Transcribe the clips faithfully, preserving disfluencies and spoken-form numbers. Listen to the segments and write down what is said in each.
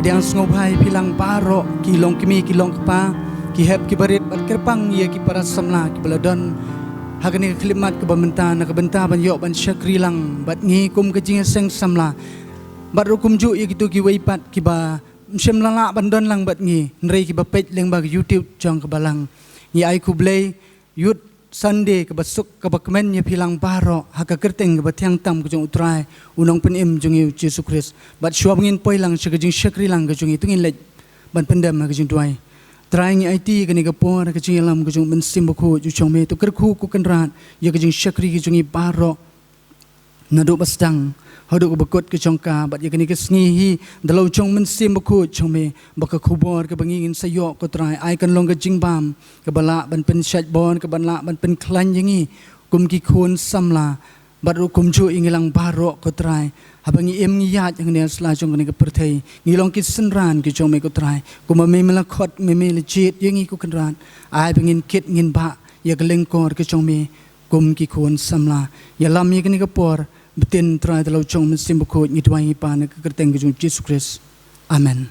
Ïa sngewbha ïa phi lang baroh, ki long kmie ki long kpa, ki hep ki barit bad kyrpang ïa ki para samla kiba la don ha kane ka khyllipmat kaba mynta na ka bynta ban ïoh ban shakri lang bad ngi kum ka jingïaseng samla. Bad ruh kumjuh ïa kito kiwei pat kiba ym shym la lah ban don lang bad ngi, hynrei kiba peit lyngba ka YouTube jong ka Balang. Ngi ai khublei Youth Sunday kaba suk kaba kmen ïa phi lang baroh ha ka kyrteng kaba thiang tam ka jong U Trai, U Nongpynim jong ngi U Jisu Khrist. Bad shuwa ba ngin poi lang sha ka jingshakri lang ka jong ngi, to ngin leit ban pyndem ha ka jingduwai. Trai, ngi aiti ïa kane ka por ha ka jingïalam ka jong U Mynsiem Bakhuid U jong me, to kyrkhu ko Kynrad ïa ka jingshakri ka jong ngi baroh, naduh ba sdang haduh kaba kut ka jong ka. Bad ïa kane ka sngi hi, da la u jong U Mynsiem Bakhuid jong me, ba ka khubor kaba ngi ngin sa ïoh ko Trai, ai kan long ka jingbam kaba lah ban pynshait bor, kaba lah ban pynkhlaiñ ïa ngi kum ki khun samla, bad ruh kumjuh ïa ngi lang baroh ko Trai. Haba ngi im ngi ïaid hangne ha sla jong kane ka pyrthei, ngi long ki synran ki jong me ko Trai. Kumba me me la khot, me me la jied ïa ngi ko Kynrad, ai ba ngin kit ngin bah ïa ka lyngkor ka jong me kum ki khun samla. Ïalam ïa kane ka por, btin Trai, da la u jong U Mynsiem Bakhuid ngi duwai ngi pan ha ka kyrteng ka jong U Jisu Khrist. Amen.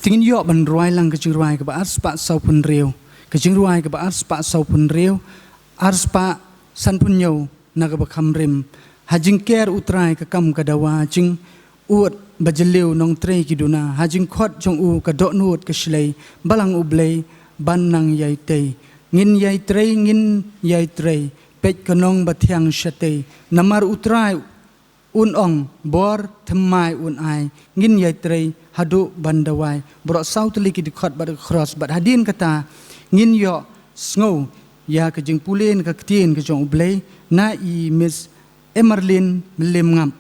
Te ngin ïoh ban rwai lang ka jingrwai kaba arspah sawphew hynriew. Ka jingrwai kaba arspah sawphew hynriew, arspah sanphew hynñiew na kaba kham rim. Ha jingker U Trai ka kam ka dawa, jing ud ba jylliew nongtrei ki duna. Ha jingkhot jong u ka dohnud ka shlei, Balang U Blei ban nang ïai tei. Ngin ïai trei, ngin ïai trei, peit ka nong ba thiang sha tei. Namar U Trai un ong, bor thymmai un ai, ngin ïai trei haduh ban dawai. Baroh saw tylli ki dkhot bad ka khros, bad hadien kata ngin ïoh sngew ïa ka jingpule na ka ktien ka jong U Blei na i Miss Emerlyn Mylliemngap.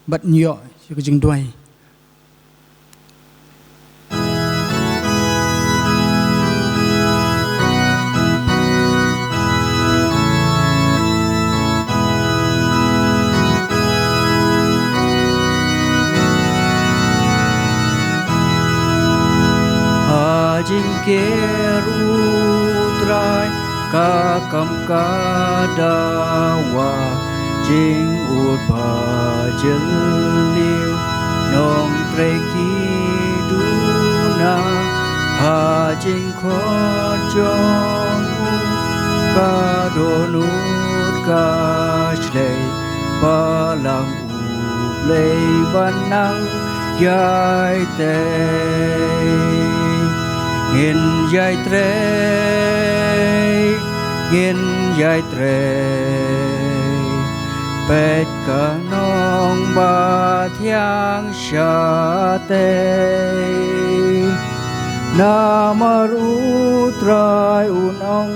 Bad ngi ïoh ïa ka jingduwai. Ha jingker U Trai ka kam ka dawa, jingud ba jylliew nongtrei ki duna. Ha jingkhot jong u ka dohnud ka shlei, Balang U Blei ban nang ïai tei. Ngin ïai trei, ngin ïai trei, peit ka nong ba thiang sha tei. Namar U Trai un ong,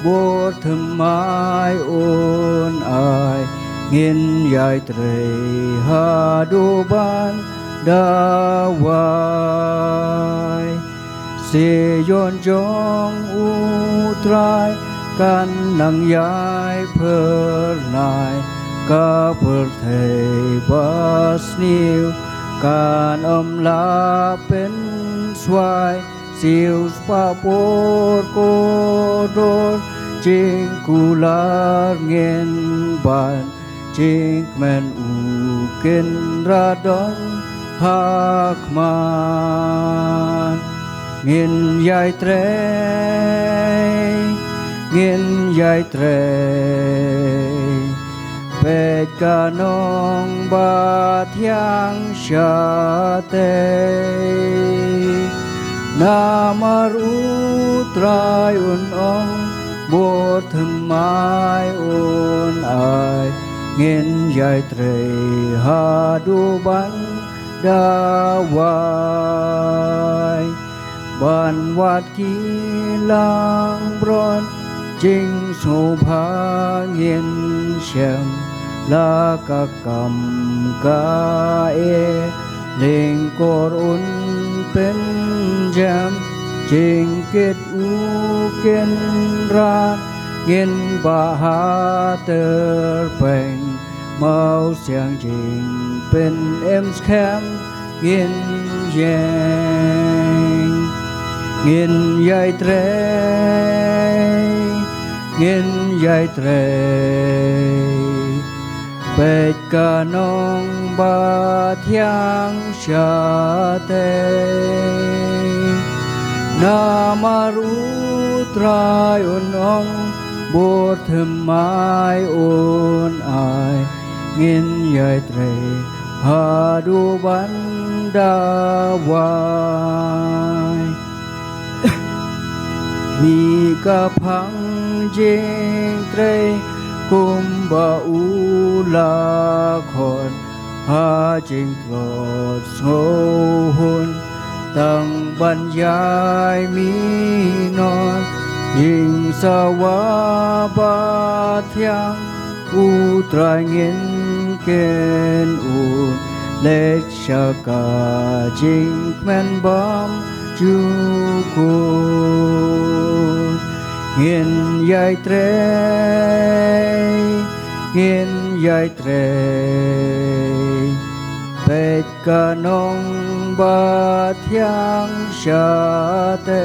bor thymmai un ai, ngin ïai trei haduh ban dawai. Sion jong U Trai kan nang ïai phyrnai, ka pyrthei ba sniew kan ym lah pynswai. Siew spah por kordor jingkular ngin ban jingkmen U Kynrad don ha khmat. Ngin ïai trei, ngin ïai trei, peit ka nong ba thiang sha tei. Namar U Trai un ong, bor thymmai un ai, ngin ïai trei haduh ban dawai. Ban wad ki langbrot jingsngewbha ngin shem, la ka kam ka e lyngkor un pynjem. Jingkit U Kynrad ngin bah ha tyrpeng, mawsiang jingpynim skhem ngin ïeng. Ngin ïai trei, ngin ïai trei, Peit ka nong ba thiang shatei. Namar U Trai un ong, bor thymmai un ai, ngin ïai trei haduh ban da wai. Mih ka phang jingtrei kumba U la khot, ha jingtlot sngewhun tang ban ïai mih noh. Jingsawa ba thiang U Trai ngin ken, un leit sha ka jingkmen bymjukut. Ngin ïai trei, ngin ïai trei. Peit ka nong ba thiang shatei.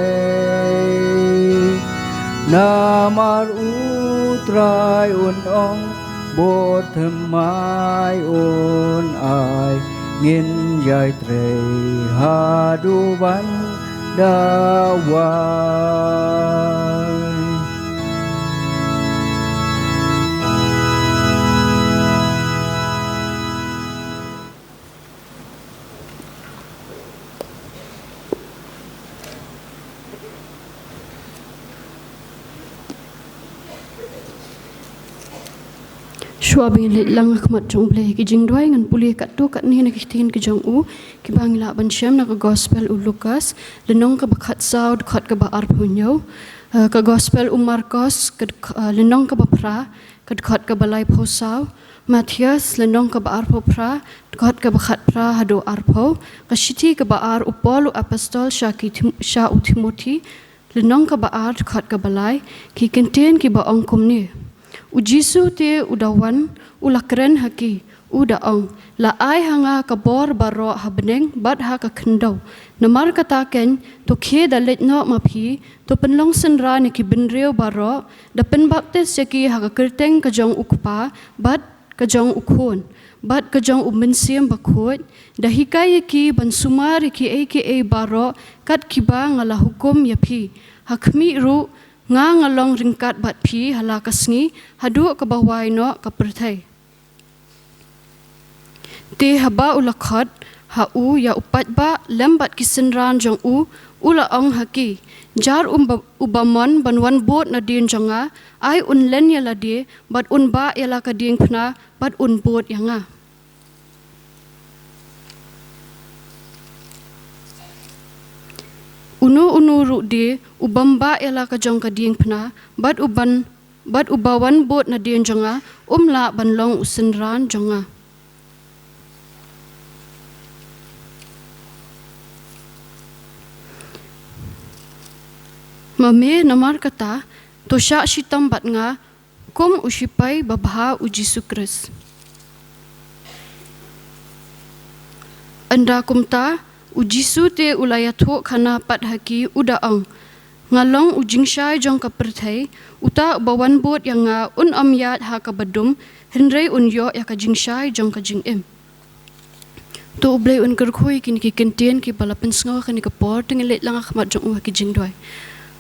Namar U Trai un ong, bor thymmai un ai, ngin ïai trei haduh ban da wai. Shuwa ba ngin leit lang ha khmat jong U Blei ki jingduwai, ngan pule katto katne na ki ktien ki jong U kiba ngi lah ban shem na ka Gospel u Lukas, lynnong kaba khatsaw, dkhot kaba arphew hynñiew. Eh, ka Gospel u Markos, ka dk-, eh, lynnong kaba phra, ka dkhot kaba laiphew saw. Mathaios, lynnong kaba arphew phra, dkhot kaba khatphra haduh arphew. Ka shithi kaba ar u Paul u apostol sha ki Tim-, sha u Timothi, lynnong kaba ar, dkhot kaba lai. Ki kyntien kiba ong kumne: U Jisu te u da wan, u la kren ha ki, u da ong, la ai ha nga ka bor baroh ha bneng bad ha ka khyndew. Namar kata keiñ, to khie da leit noh ma phi, to pynlong synran ïa ki bynriew baroh, da pynbaptis ïa ki ha ka kyrteng ka jong U Kpa bad ka jong U Khun bad ka jong U Mynsiem Bakhuid, da hikai ïa ki ban sumar ïa kiei kiei baroh kat kiba nga la hukum ïa phi. Ha khmih ruh, nga nga long ryngkat bad phi ha la ka sngi, haduh kaba wai noh ka pyrthei. Te haba u la khot ha u ïa u paidbah lem bad ki synran jong u, u la ong ha ki, jar u ba, u ba mon ban wan bud nadien jong nga, ai un len ïa lade, bad un bah ïa la ka diengphna, bad un bud ïa nga. Uno uno ruh de u bym bah ïa la ka jong ka diengphna, bad u ban, bad u ba wan bud nadien jong nga, um lah ban long u synran jong nga. Ma me, namar kata, to shah shitom bad nga, kum u shipai babha u Jisu Khrist. Ynda kumta, u Jisu te u la ïathuh khana pat ha ki, u da ong, nga long u jingshai jong ka pyrthei, uta u ba wan bud ïa nga un ym ïaid ha kaba dum, hynrei un ïoh ïa ka jingshai jong ka jingim. To U Blei un kyrkhu ïa kine ki kyntien kiba la pynsngew ha kane ka por, to ngin leit lang ha khmat jong u ha ki jingduwai.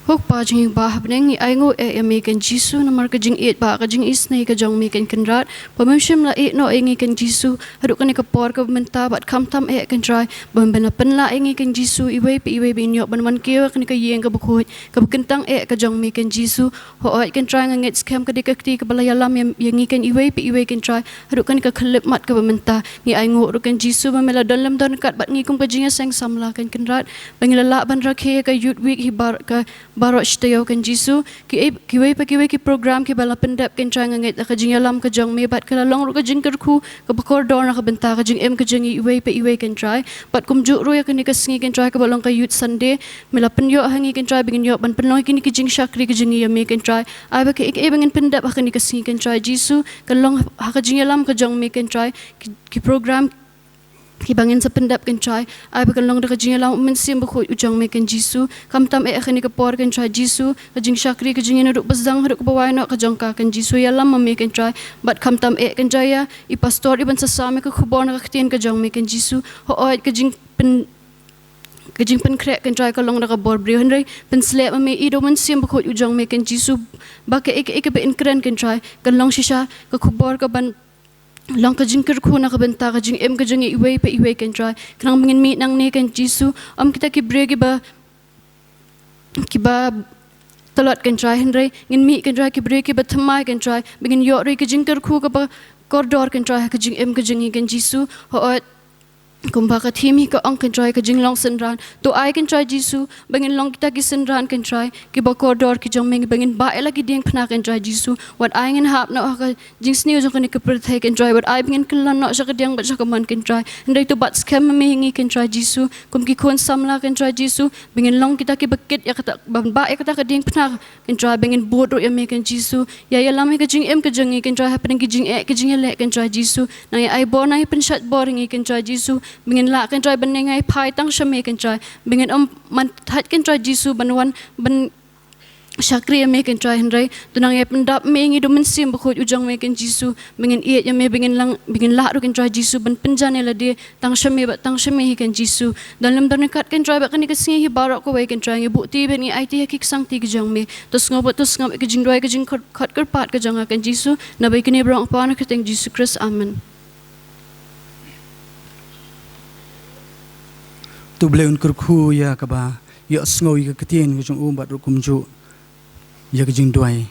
Ko Kpa jong ngi ba ha bneng, ngi ainguh eh ïa me keiñ Jisu, namar ka jingïeit bad ka jingisynei ka jong me keiñ Kynrad, ba mem shym la ïehnoh ïa ngi keiñ Jisu haduh kane ka por kaba mynta, bad khamtam eh keiñ Trai, ba mem la pynlah ïa ngi keiñ Jisu, iwei pa iwei ba ngin ïoh ban wan kiew ha kane ka ïing kaba khuid kaba kyntang eh ka jong me keiñ Jisu. Hooid keiñ Trai, nga ngeit skhem ka dei ka kti kaba la ïalam ïa, ïa ngi keiñ iwei pa iwei keiñ Trai haduh kane ka khyllipmat kaba mynta. Ngi ainguh ruh keiñ Jisu ba me la don lem don ryngkat bad ngi kum ka jingïaseng samla keiñ Kynrad, ba ngi la lah ban rakhe ïa ka Youth Week hi bar-, ka baroh shi taïew keiñ Jisu. Kiei, kiwei pa kiwei ki program kiba la pyndep keiñ Trai, nga ngeit da ka jingïalam ka jong me bad ka la long ruh ka jingkyrkhu kaba kordor na ka bynta ka jingim ka jong ngi iwei pa iwei keiñ Trai. Bad kumjuh ruh ïa kane ka sngi keiñ Trai kaba long ka Youth Sunday, me la pynïoh ha ngi keiñ Trai ba ngin ïoh ban pynlong ïa kine ki jingshakri ka jong ngi ïa me keiñ Trai. Ai ba kiei kiei ba ngin pyndep ha kane ka sngi keiñ Trai Jisu, kan long ha ka jingïalam ka jong me keiñ Trai. Ki, ki program kiba ngin sa pyndep, Kynrad. Ai ba kan long da ka jingïalam u Mynsiem Bakhuid u jong me, Kynrad Jisu. Khamtam eh ha kane ka por, Kynrad Jisu, ka jingshakri ka jong ngi naduh ba sdang haduh kaba wai noh ka jong ka, Kynrad Jisu, ïalam ma me, Kynrad. Bad khamtam eh, Kynrad, ïa i pastor iban sa sam ïa ka khubor na ka ktien ka jong me, Kynrad Jisu. Hooid, ka jingpyn ka jingpynkhreh, Kynrad, ka long da ka bor briew, hynrei pynsleh ma me i da u Mynsiem Bakhuid u jong me, Kynrad Jisu, ba kaei kaei kaba yn kren, Kynrad, kan long shisha ka khubor kaban long ka jingkyrkhu na ka bynta ka jingim ka jong ngi iwei pa iwei, Kynrad. Khnang ba ngin mih nangne, Kynrad Jisu, ym kita ki briew kiba kiba tlot, Kynrad, hynrei ngin mih, Kynrad, ki briew kiba thymmai, Kynrad, ba ngin ïoh ruh ïa ka jingkyrkhu kaba kordor, Kynrad, ha ka jingim ka jong ngi, Kynrad Jisu. Hooid, kumba ka theme hi ka ong, Kynrad, ka jinglong synran. To ai, Kynrad Jisu, ba ngin long kita ki synran, Kynrad, kiba kordor ki jong me, ba ngin bah ïa la ki diengphna, Kynrad Jisu. Wat ai ngin hap noh ha ka jingsniew jong kane ka pyrthei, Kynrad, wat ai ba ngin kylla noh sha ka diang bad sha ka mon, Kynrad. Hynrei to bat skhem ma me ïa ngi, Kynrad Jisu, kum ki khun samla, Kynrad Jisu, ba ngin long kita kiba kit ïa kata, ban bah ïa kata ka diengphna, Kynrad, ba ngin bud ruh ïa me, Kynrad Jisu. Ïa ïalam ïa ka jingim ka jong ngi, Kynrad, hapdeng ki jingeh ki jingïaleh, Kynrad Jisu. Nang ïa ai bor, nang ïa pynshait bor ïa ngi, Kynrad Jisu, ba ngin lah, Kynrad, ban nang ïa phai tang sha me, Kynrad, ba ngin ym man thait, Kynrad Jisu, ban wan ban shakri ïa me, Kynrad, hynrei to nang ïa pyndap ma me ïa ngi da u Mynsiem Bakhuid u jong me, Kynrad Jisu, ba ngin ïeit ïa me, ba ngin lah, ba ngin lah ruh, Kynrad Jisu, ban pynjan ïa lade tang sha me bad tang sha me hi, Kynrad Jisu. Don lem don ryngkat, Kynrad, bad kane ka sngi hi baroh kawei, Kynrad, ngi buh ti bad ngi aiti ha ki ksangti ki jong me. To sngap bad to sngap ïa ka jingduwai, ka jingkhot, khot kyrpad ka jong nga, Kynrad Jisu, naba ïa kane baroh ngi pan ha ka kyrteng Jisu Khrist. Amen. To Blei un kyrkhu ïa kaba ïohsngew ïa ka ktien ka jong u bad ruh kumjuh ïa ka jingduwai.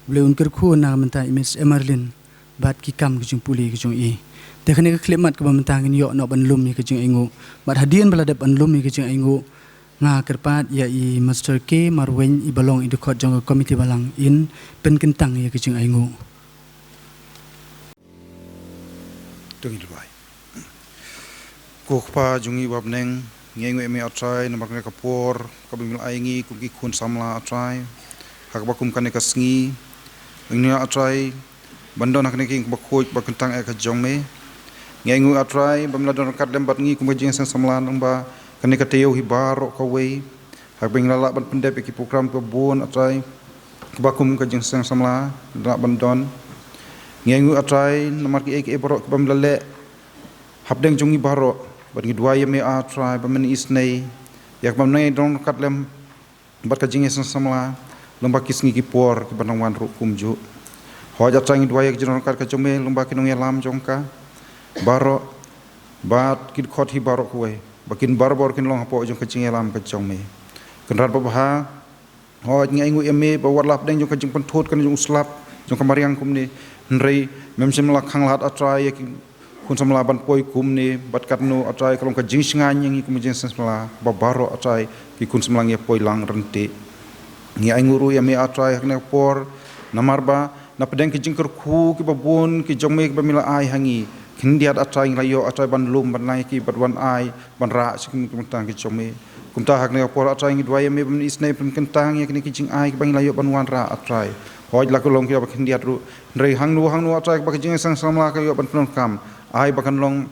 Blei un kyrkhu na ka bynta i Miss Emerlyn bad ki kam ka jingpule ka jong i. Te kane ka khyllipmat kaba mynta ngin ïoh noh ban lum ïa ka jingainguh. Bad hadien ba la dep ban lum ïa ka jingainguh, nga kyrpad ïa i Master K Marwein, iba long i dkhot jong ka komiti balang, in pynkyntang ïa ka jingainguh. To ngin duwai. Ko Kpa jong ngi uba ha bneng, ngi ainguh ïa me, A Trai, namar kane ka por kaba me la ai ïa ngi kum ki khun samla, A Trai, ha kaba kum kane ka sngi, ngi, A Trai, ban don ha kane ka ïing kaba khuid ba kyntang eh ka jong me. Ngi ainguh, A Trai, ba me la don ryngkat lem bad ngi kum ka jingïaseng samla, namar ba kane ka taïew hi baroh kawei, ha kaba ngi la lah ban pyndep ïa ki program kiba bun, A Trai, kiba kum ka jingïaseng samla lah ban don. Ngi ainguh, A Trai, namar kiei kiei baroh kiba me la leh hapdeng jong ngi baroh, bad ngi duwai ïa me, A Trai, ba men isynei ïa kaba me nang ïa don ryngkat lem bad ka jingïaseng samla lyngba ki sngi ki por kiba nang wan ruh kumjuh. Hooid, A Trai, ngi duwai ïa ka jingdon ryngkat ka jong me lyngba ki nongïalam jong ka baroh, bad ki dkhot hi baroh kawei, ba kin barabor kin long hapoh jong ka jingïalam ka jong me, Kynrad babha. Hooid, ngi ainguh ïa me ba wat la hapdeng jong ka jingpynthut kane jong u slap jong ka mariang kumne, hynrei mem shym la khanglad, A Trai, ïa ki khun samla ban poi kumne, bad katno, A Trai, ka long ka jingshngaiñ ïa ngi kum ka jingïaseng samla ba baroh, A Trai, ki khun samla ngi ïa poi lang ryntih. Ngi ainguh ruh ïa me, A Trai, ha kane ka por, namar ba na pdeng ki jingkyrkhu kiba bun ki jong me kiba me la ai ha ngi, khyndiat, A Trai, ngi la ïoh, A Trai, ban lum, ban ai ki, bad wan ai, ban rah sha ki kyntang ki jong me. Kumta ha kane ka por, A Trai, ngi duwai ïa me ba men isynei pynkyntang ïa kine ki jingai kiba ngi la ïoh ban wanrah, A Trai. Hooid, la ka long kiba khyndiat ruh, hynrei hangno hangno, A Trai, kaba ka jingïaseng samla ka ïoh ban pyndonkam, ai ba kan long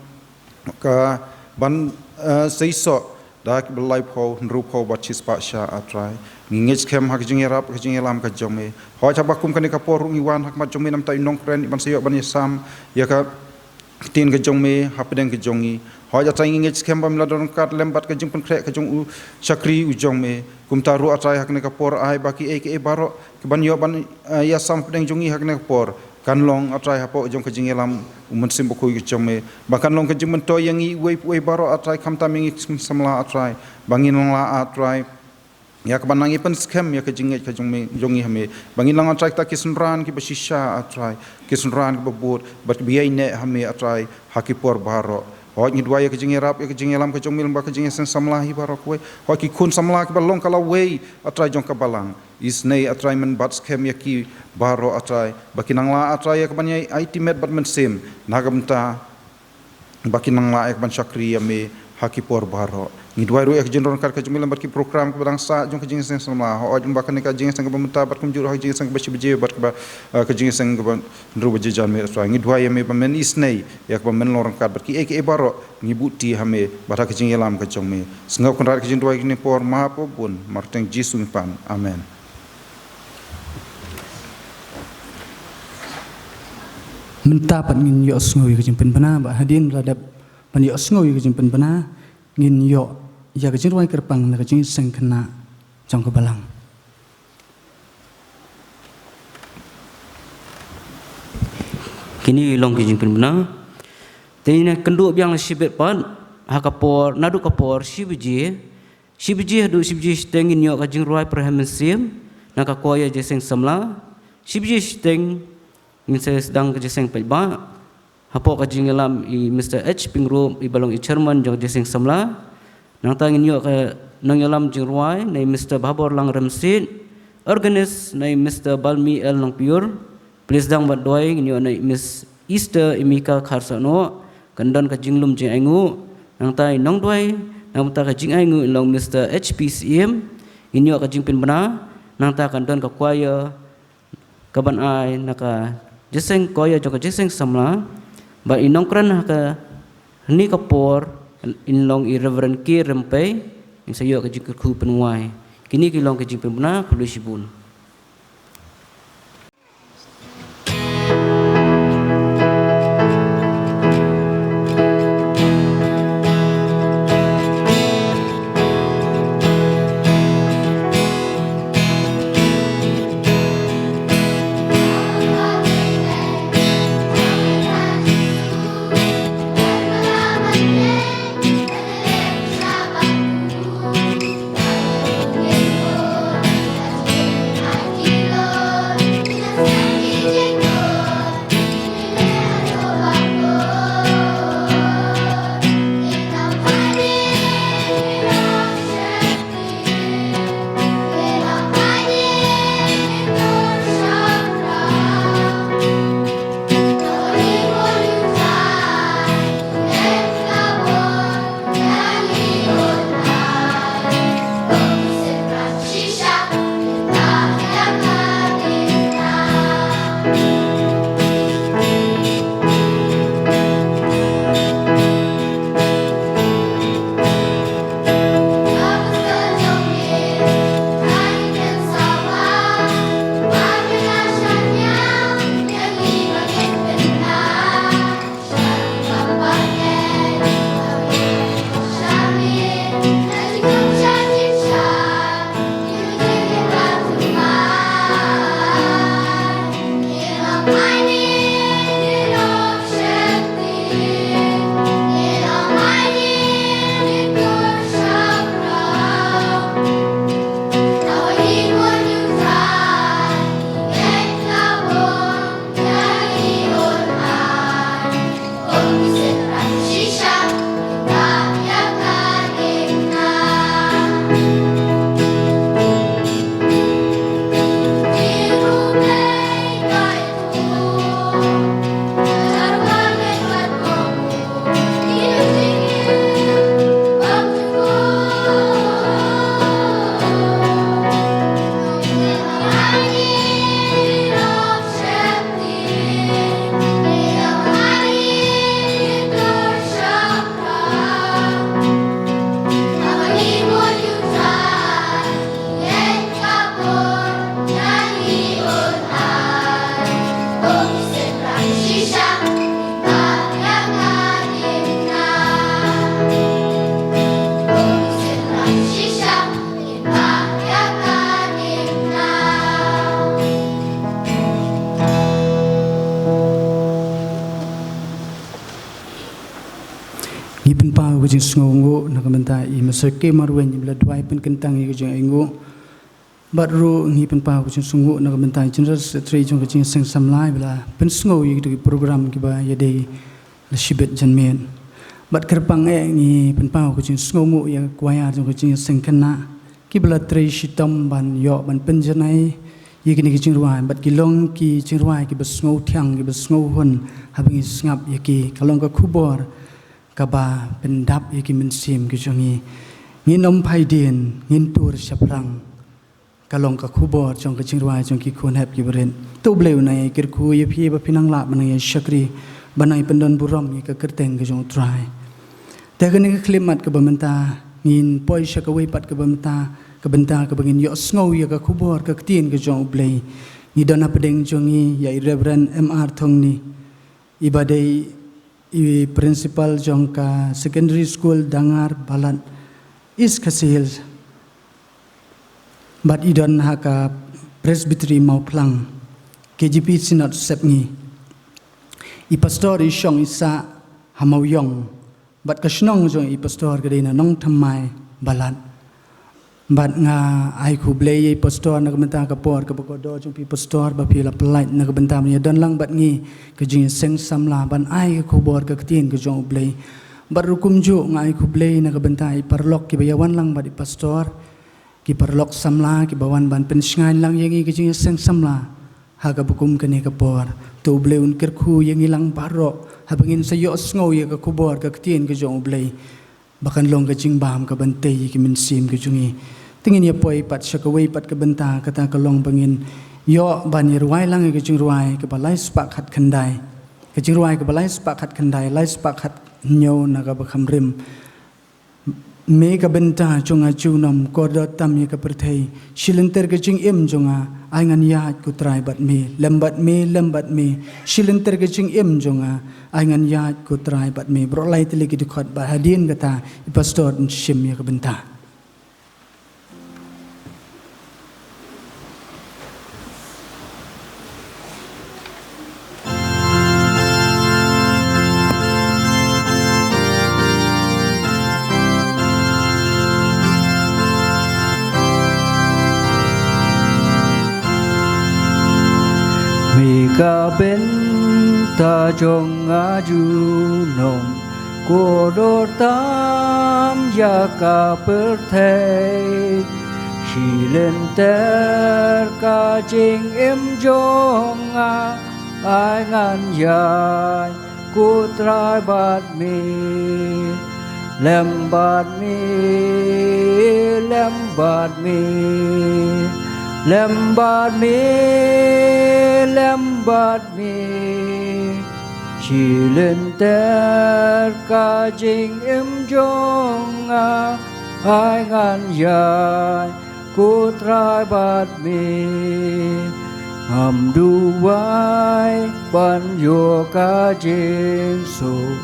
kaban, eh, seisoh da kiba laiphew, hynriewphew bad shispah sha, A Trai. Ngi ngeit skhem ha ka jingïarap, ka jingïalam ka jong me. Hooid, haba kum kane ka por ruh ngi wan ha khmat jong me namar i nongkren iban sa ïoh ban ïasam ïa ka ktien ka jong me hapdeng ka jong ngi. Hooid, A Trai, ngi ngeit skhem ba me la don ryngkat lem bad ka jingpynkhreh ka jong u shakri u jong me. Kumta ruh, A Trai, ha kane ka por, ai ba kiei kiei baroh kiban ïoh ban, eh, ïasam hapdeng jong ngi ha kane ka por, kan long, A Trai, hapoh jong ka jingïalam u Mynsiem Bakhuid ka jong me, ba kan long ka jingmyntoi ïa ngi uwei pa uwei baroh, A Trai, khamtam ïa ngi ki khun samla, A Trai, ba ngin nang lah, A Trai, ïa kaban nang ïa pynskhem ïa ka jingngeit ka jong me, jong ngi ha me, ba ngin long, A Trai, kita ki synran kiba shisha, A Trai, ki synran kiba bud bad kiba ïaineh ha me, A Trai, ha ki por baroh. Hooid, ngi duwai ïa ka jingïarap, ïa ka jingïalam ka jong me lyngba ka jingïaseng samla hi baroh kawei. Hooid, ki khun samla kiba long ka lawei, A Trai, jong ka balang, isynei, A Trai, men bat skhem ïa ki baroh, A Trai, ba kin nang lah, A Trai, ïa kaban ïai aiti met bad mynsiem na ka bynta ba kin nang lah ïa kaban shakri ïa me ha ki por baroh. Ngi duwai ruh ïa ka jingdon ryngkat ka jong me lem bad ki program kaba dang sah jong ka jingïaseng samla. Hooid, ym ba kane ka jingïaseng kaba mynta bad kumjuh ruh ha ka jingïaseng kaba shi baje bad kaba, eh, ka jingïaseng kaba hynriew baje janmiet. Ngi duwai ïa me ba men isynei ïa kaba men long ryngkat bad kiei kiei baroh ngi buh ti ha me bad ha ka jingïalam ka jong me. Sngap Kynrad ka jingduwai kine por, map bun, markeiñ Jisu ngi pan. Amen. Mynta pat ngin ïohsngew ïa ka jingpynbna, bad hadien la dep ban ïohsngew ïa ka jingpynbna, ngin ïoh ïa ka jingrwai kyrpang na ka jingïaseng khynnah jong ka balang. Kine long ki jingpynbna. Te ngin ïa kynduh biang la shibit pat, ha ka por, naduh ka por shi baje, shi baje haduh shi baje shiteng ngin ïoh ka jingrwai pyrshah mynsiem na ka choir Jingïaseng Samla. Shi baje shiteng ngin sa sdang ka jingïaseng paidbah hapoh ka jingïalam i Mister H Pyngrope, i ba long i chairman jong ka jingïaseng samla. Nangta ngin ïoh ka nongïalam jingrwai na i Mister Bhaborlang Rymsit, organist na i Mister Balmi L Nongpyiur, plie sdang bad duwai ngin ïoh na i Miss Easter Emika Kharsahnoh, kan don ka jinglum jingainguh. Nangta i nongduwai na ka bynta ka jingainguh in long Mister H P Syiem, ngin ïoh ka jingpynbna. Nangta kan don ka choir kaban ai na ka jingïaseng choir jong ka jingïaseng samla, bad i nongkren ha kane ka por in long i Reverend K Rympei, in sa ïoh ka jingkyrkhu pynwai. Kine ki long ki jingpynbna, khublei shibun. Ngi pynpaw ka jingsngewnguh na ka bynta i Mister K Marwein, i ba la duwai pynkyntang ïa ka jingainguh. Bad ruh ngi pynpaw ka jingsngewnguh na ka bynta i General Secretary jong ka Jingïaseng Samla, i ba la pynsngew ïa kito ki program kiba ïadei la shibit janmiet. Bad kyrpang eh ngi pynpaw ka jingsngewnguh ïa ka choir jong ka Jingïaseng Khynnah, kiba la trei shitom ban ïoh ban pynjanai ïa kine ki jingrwai, bad ki long ki jingrwai kiba sngewthiang, kiba sngewhun, haba ngi sngap ïa ki, ka long ka khubor kaba pyndap ïa ki mynsiem ki jong ngi. Ngin ym phai dien, ngin tur shaphrang. Ka long ka khubor jong ka jingrwai jong ki khun hep ki barit. To U Blei un ai kyrkhu ïa phi ba phin nang lah ban ai shakri, ban ai pyndon burom ïa ka kyrteng ka jong U Trai. Te kane ka khyllipmat kaba mynta ngin poi sha kawei pat kaba mynta, ka bynta kaba ngin ïohsngew ïa ka khubor ka ktien ka jong U Blei. Ngi don hapdeng jong ngi ïa i Reverend M R Thongni, iba dei i principal jong ka secondary school Dangar Balat, East Khasi Hills. Bad i don ha ka Presbytery Mawphlang, K J P Synod Sepngi. I pastor i shong i sah ha Mawiong. Bad ka shnong jong i pastor ka dei na Nongthymmai Balat. Bad nga ai khublei ïa i pastor na ka bynta ka por kaba kordor jong phi pastor ba phi la pynlait na ka bynta ban ïadon lang bad ngi ka jingïaseng samla ban ai ka khubor ka ktien ka jong U Blei. Bad ruh kumjuh nga ai khublei na ka bynta i paralok kiba ïawan lang bad i pastor, ki paralok samla kiba wan ban pynshngaiñ lang ïa ngi ka jingïaseng samla ha kaba kum kane ka por. To U Blei un kyrkhu ïa ngi lang baroh haba ngin sa ïohsngew ïa ka khubor ka ktien ka jong U Blei, ba kan long ka jingbam ka ban tei ïa ki mynsiem ka jong ngi. Te ngin ïa poi pat sha kawei pat ka bynta, kata ka long ba ngin ïoh ban ïa rwai lang ïa ka jingrwai kaba lai spah khat khyndai. Ka jingrwai kaba lai spah khat khyndai, lai spah khat hynñiew na kaba kham rim. Me ka bynta jong nga junom, kordor tam ïa ka pyrthei. Shi lynter ka jingim jong nga, ai ngan ïaid ko Trai bad me, lem bad me, lem bad me. Shi lynter ka jingim jong nga, ai ngan ïaid ko Trai bad me. Baroh lai tylli ki dkhot, bad hadien kata i pastor un shim ïa ka bynta. Me ka bynta jong nga junom, kordor tam ïa ka pyrthei. Shi lynter ka jingim jong nga, ai ngan ïaid ko Trai bad me. Lem bad me, lem bad me. Lem bad me, lem bad me. Shi lynter ka jingim jong nga, ai ngan ïaid ko Trai bad me. Ngam duwai ban ïoh ka jingsuk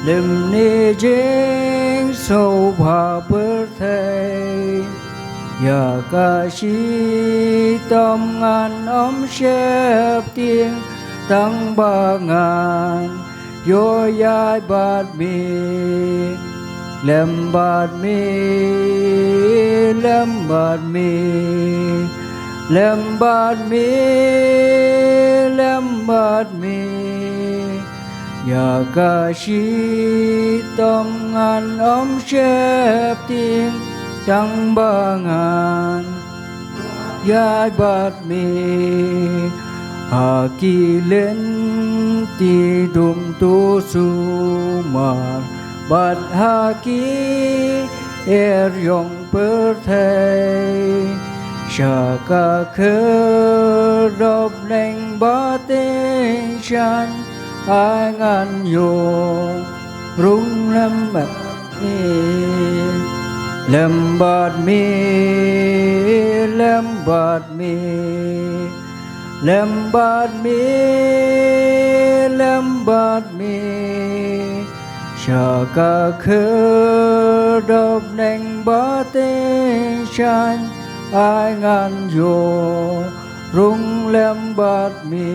lymne jingsuk ha pyrthei. Ïa ka shitom ngan ym sheptieng tang ba ngan ïoh ïaid bad me. Lem bad me, lem bad me. Lem bad me, lem bad me. Ïa ka shitom ngan ym sheptieng tang ba ngan ïaid bad me. Ha ki lynti dum tu sumar bad ha ki eriong pyrthei. Sha ka khyrdop neng ba tyngshaiñ, ai ngan ïoh rung lem bad me. Lem bad me, lem bad me. Lem bad me, lem bad me. Sha ka khyrdop neng ba tyngshaiñ, ai ngan ïoh rung lem bad me.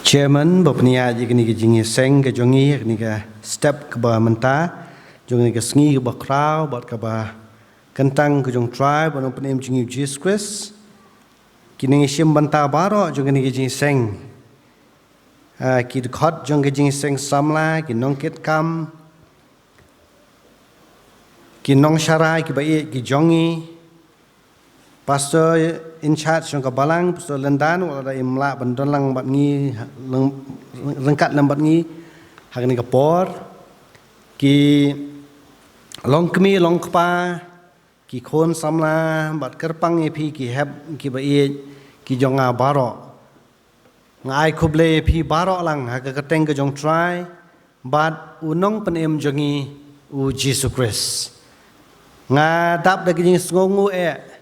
Chairman, ba pynïaid ïa kane ka jingïaseng ka jong ngi, ïa kane ka step kaba mynta jong kane ka sngi kaba khraw bad kaba kyntang ka jong U Trai bad U Nongpynim jong ngi U Jisu Khrist. Ki nongïashim bynta baroh jong kane ka jingïaseng, ah, ki dkhot jong ka jingïaseng samla, ki nongkitkam, ki nongsharai kiba ïeit ki jong ngi, Pastor in charge jong ka balang, Pastor Lendan, wat la da im lah ban don lang bad ngi, lang, ryngkat lang bad ngi ha kane ka por. Ki longkmie longkpa, ki khun samla bad kyrpang ïa phi ki hep ki ba ïeit ki jong nga baroh. Nga ai khublei ïa phi baroh lang ha ka kyrteng ka jong Trai bad u Nongpynim jong ngi u Jisu Khrist. Nga dap da ka jingsngewnguh eh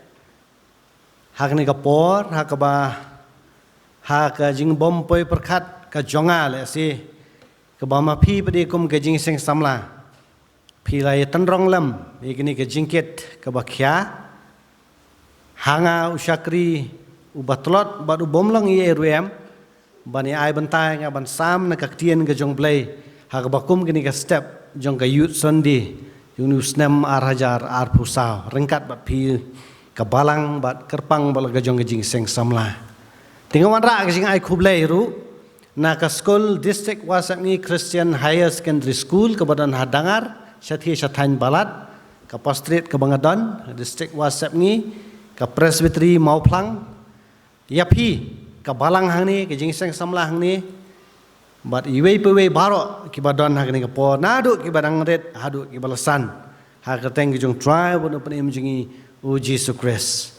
ha kane ka por, ha kaba, ha ka jingbym poi pyrkhat ka jong nga lehse, kaba ma phi pat de kum ka jingïaseng samla phi la ïa tynrong lem ïa kane ka jingkit kaba khia ha nga u shakri uba tlot bad u bym long ei ei ruh em, ban ïa ai bynta ïa nga ban sam na ka ktien ka jong Blei ha kaba kum kane ka step jong ka Youth Sunday jong une u snem ar hajar arphew saw ryngkat bad phi ka balang bad kyrpang bad la ka jong ka jingïaseng samla. Te nga wanrah ka jingai khublei ruh na ka skul District Wahsepngi Christian Higher Secondary School kaba don ha Dangar, shathie sha thaiñ Balat, ka pastorate kaba nga don, District Wahsepngi, ka Presbytery Mawphlang, ïa phi ka balang hangne, ka jingïaseng samla hangne, bad iwei pa iwei baroh kiba don ha kane ka por, naduh kiba dang rit haduh kiba la san, ha ka kyrteng ka jong Trai bad u Nongpynim jong ngi u Jisu Khrist.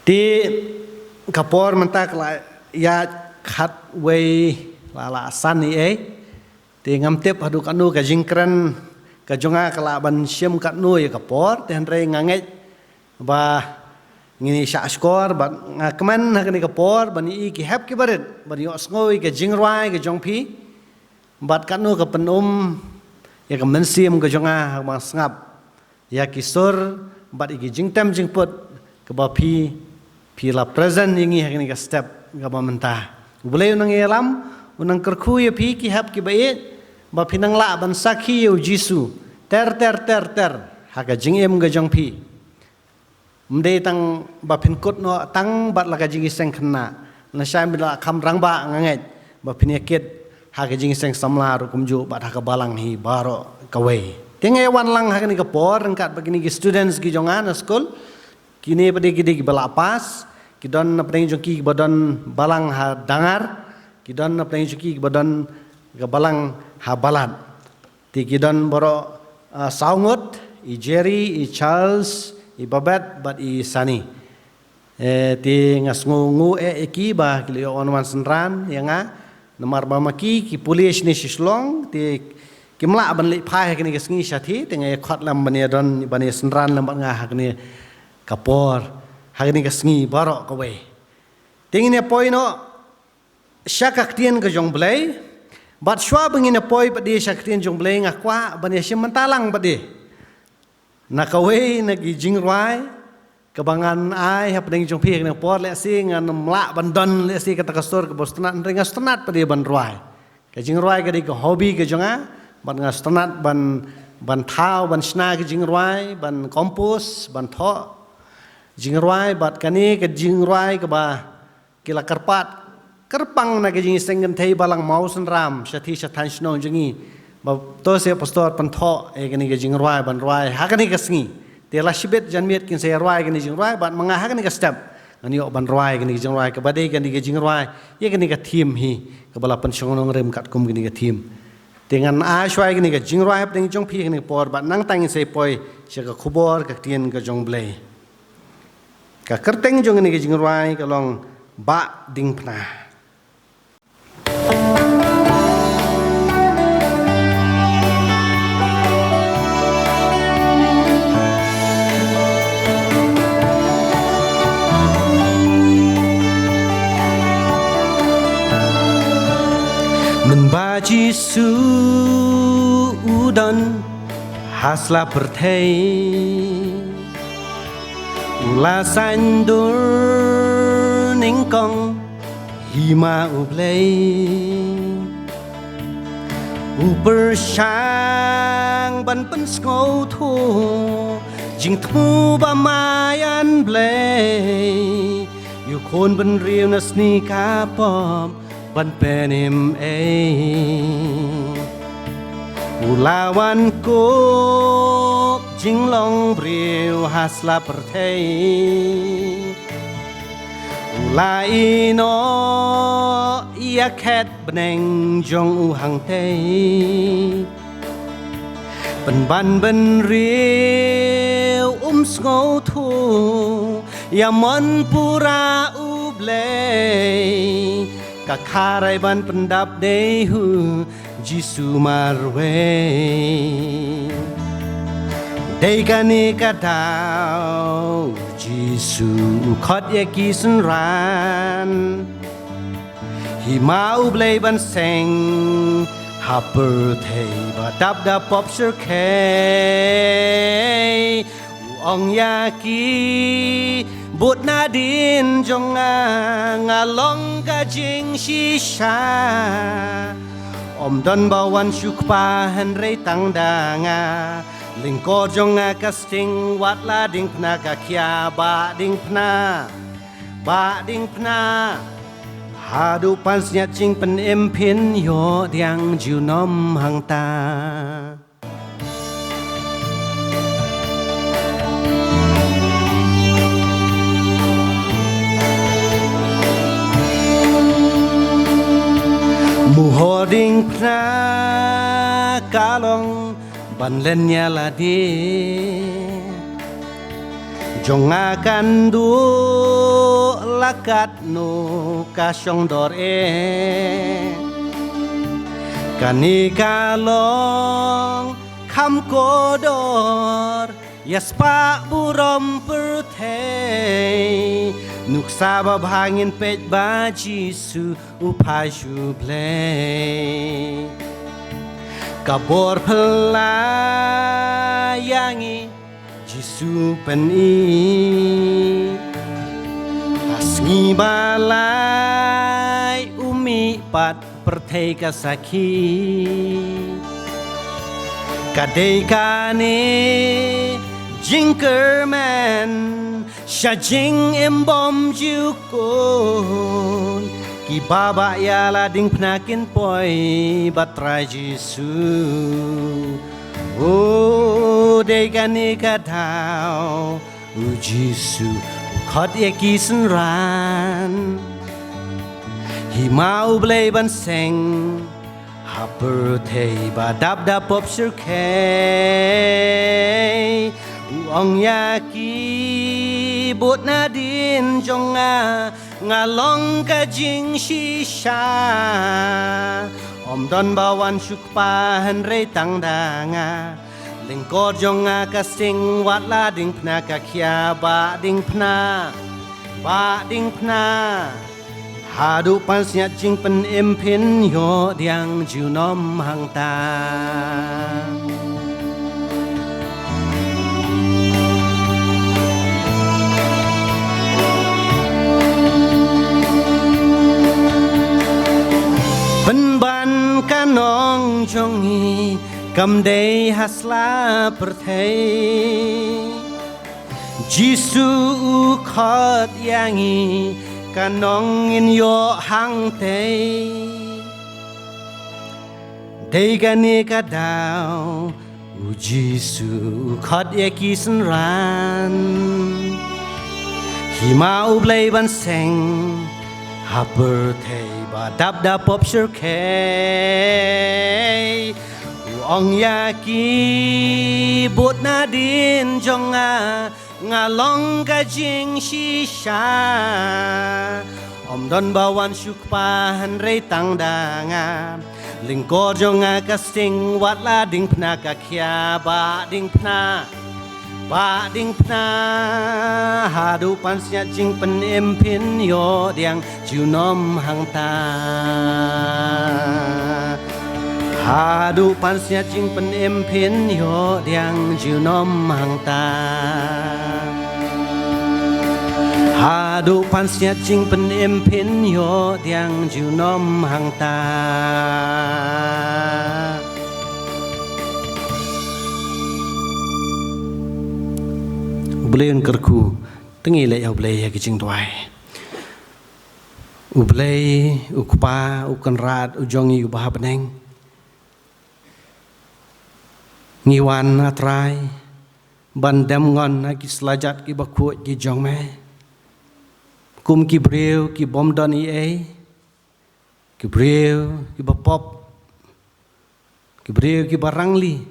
Te ka por mynta ka la ïaid khatwei la la san ei ei. Te ngam tip haduh katno ka jingkren ka jong nga ka lah ban shim katno ïa ka por, te hynrei nga ngeit ba ngin ïa shah shkor bad nga kmen ha kane ka por ban ïohi ki hep ki barit ban ïohsngew ïa ka jingrwai ka jong phi bad katno ka pynum ïa ka mynsiem ka jong nga ha kaba sngap ïa ki sur bad ïa ki jingtem jingput kaba phi, phi la present ïa ngi ha kane ka step kaba mynta. U Blei u nang ïalam, u nang kyrkhu ïa phi ki hep ki ba ïeit ba phi nang lah ban sakhi ïa u Jisu ter ter ter ter ha ka jingim ka jong phi. Ym dei tang ba phin kut noh tang bad la ka jingïaseng khynnah, lashai ba la kham rangbah nga ngeit ba phin ïa kit ha ka jingïaseng samla ruh kumjuh bad ha ka balang hi baroh kawei. Te nga ïa wan lang ha kane ka por ryngkat bad kine ki students ki jong nga na skul, kine pat de ki dei kiba la pass, ki don na pdeng jong ki kiba don balang ha Dangar, ki don na pdeng jong ki kiba don ka balang ha Balat. Te ki don baroh, ah, saw ngut, i Jerry, i Charles, i Babette bad i Sunny. Eh, te nga sngewnguh eh ïa ki ba ki la ïoh wan synran ïa nga. Namar ba ma ki ki pule shane sha Shillong, te kim lah ban leit phai ha kane ka sngi shathie, te nga ïa khot lem ban ïa don, ban ïa synran lem bad nga ha kane ka por, ha kane ka sngi baroh kawei. Te ngin ïa poi noh sha ka ktien ka jong Blei. Bad shuwa ba ngin ïa poi pat de sha ka ktien jong Blei, nga kwah ban ïa shim bynta lang pat de na kawei na ki jingrwai kaba ngan ai hapdeng jong phi ha kane ka por. Lehse ngan ym lah ban don lehse kata ka sur kaba sngewtynnat, hynrei nga sngewtynnat pat de ban rwai. Ka jingrwai ka dei ka hobby ka jong nga, bad nga sngewtynnat ban, ban thaw, ban shna ka jingrwai, ban compose, ban thoh jingrwai, bad kane ka jingrwai kaba ki la kyrpad kyrpang na ka jingïaseng kynthei balang Mawsynram shathie sha thaiñ shnong jong ngi. Ba to se pastor pynthoh ïa kane ka jingrwai ban rwai ha kane ka sngi. Te la shibit janmiet kin sa ïa rwai kane ka jingrwai bad ma nga ha kane ka step ngan ïoh ban rwai kane ka jingrwai kaba dei kane ka jingrwai ïa kane ka theme hi kaba la pynshong nongrim katkum kane ka theme. Te ngan ai shuwa ïa kane ka jingrwai hapdeng jong phi ha kane ka por bad nangta ngin sa ïa poi sha ka khubor ka ktien ka jong Blei. Ka kyrteng jong kane ka jingrwai ka long Bah Diengphna. Mynba Jisu u don ha sla pyrthei, u la saiñdur nyngkong hi ma U Blei. U pyrshang ban pynsngewthuh jingthmu ba maïan Blei ïa u khun bynriew na sni ka pop ban pynim ei. U la wan kup Jinglong briew ha sla pyrthei. U la ïehnoh ïa khet bneng jong u hangtei. Pynban bynriew um sngewthuh ïa mon pura U Blei. Ka kharai ban pyndap dei u Jisu marwei. Dei kane ka daw Jisu u khot ïa ki synran. Hima U Blei ban seng ha pyrthei ba dap da pop shyrkhei. U ong ïa ki, bud nadien jong nga, nga long ka jingshisha. Ym don ba wan shu kpa hynrei tang da nga. Lyngkor jong nga ka sting, wat la diengphna ka khia, bah diengphna, bah diengphna. Haduh pansngiat jingpynim phin ïoh diang junom hangta. Muhor diengphna ka long ban len ïa lade. Jong nga kan duh la katno ka shong dor eh. Kane ka long kham kordor ïa spah burom pyrthei. Nuksa babha ngin peit ba Jisu u phai sha U Blei. Ka bor phylla ïa ngi Jisu pyni. Ha sngi ba lai u mih pat pyrthei ka sakhi. Ka dei kane jingkyrmen sha jingim bymjukut. Kiba bah ïa la diengphna kin poi bad Trai Jisu. O, dei kane ka daw u Jisu u khot ïa ki synran. Hima U Blei ban seng ha pyrthei ba dap da pop shyrkhei. U ong ïa ki, bud nadien jong nga, nga long ka jingshisha. Ym don ba wan shu kpa hynrei tang da nga. Lyngkor jong nga ka sting, wat la diengphna ka khia, bah diengphna, bah diengphna. Haduh pansngiat jingpynim phin ïoh diang junom hangta. Pynban ka nong jong ngi kam dei ha sla pyrthei. Jisu u khot ïa ngi, ka nong ngin ïoh hangtei. Dei kane ka daw u Jisu u khot ïa ki synran. Hima U Blei ban seng ha pyrthei ba dap da pop shyrkhei. U ong ïa ki, bud nadien jong nga, nga long ka jingshisha. Ym don ba wan shu kpa hynrei tang da nga. Lyngkor jong nga ka sting, wat la diengphna ka khia, bah diengphna, bah diengphna. Haduh pansngiat jingpynim phin ïoh diang junom hangta. Haduh pansngiat jingpynim phin ïoh diang junom hangta. Haduh pansngiat jingpynim phin ïoh diang junom hangta. U Blei un kyrkhu. Te ngi leit ïa U Blei ïa ki jingduwai. U Blei, u Kpa, u Kynrad, u jong ngi uba ha bneng. Ngi wan, A Trai, ban dem ngon ha ki slajat ki bakhuid ki jong me, kum ki briew ki bym don ei ei, ki briew ki bapop, ki briew ki barangli,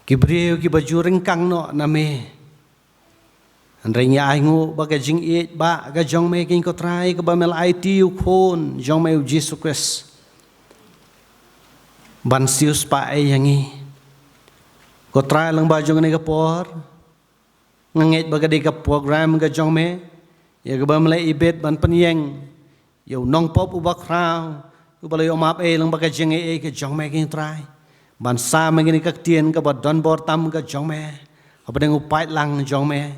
ki briew ki baju ryngkang noh na me. Hynrei ngi ainguh ba ka jingïeit ba ka jong me keiñ ko Trai, kaba me la aiti u Khun jong me u Jisu Khrist ban siewspah ei ïa ngi. Ko Trai, lyngba jong kane ka por, nga ngeit ba ka dei ka program ka jong me, ïa kaba me la ibit ban pynïeng ïa u nongpop uba khraw, uba la ïoh map ei lyngba ka jingaiei ka jong me keiñ Trai, ban sam ïa kane ka ktien kaba don bor tam ka jong me hapdeng u paidlang jong me,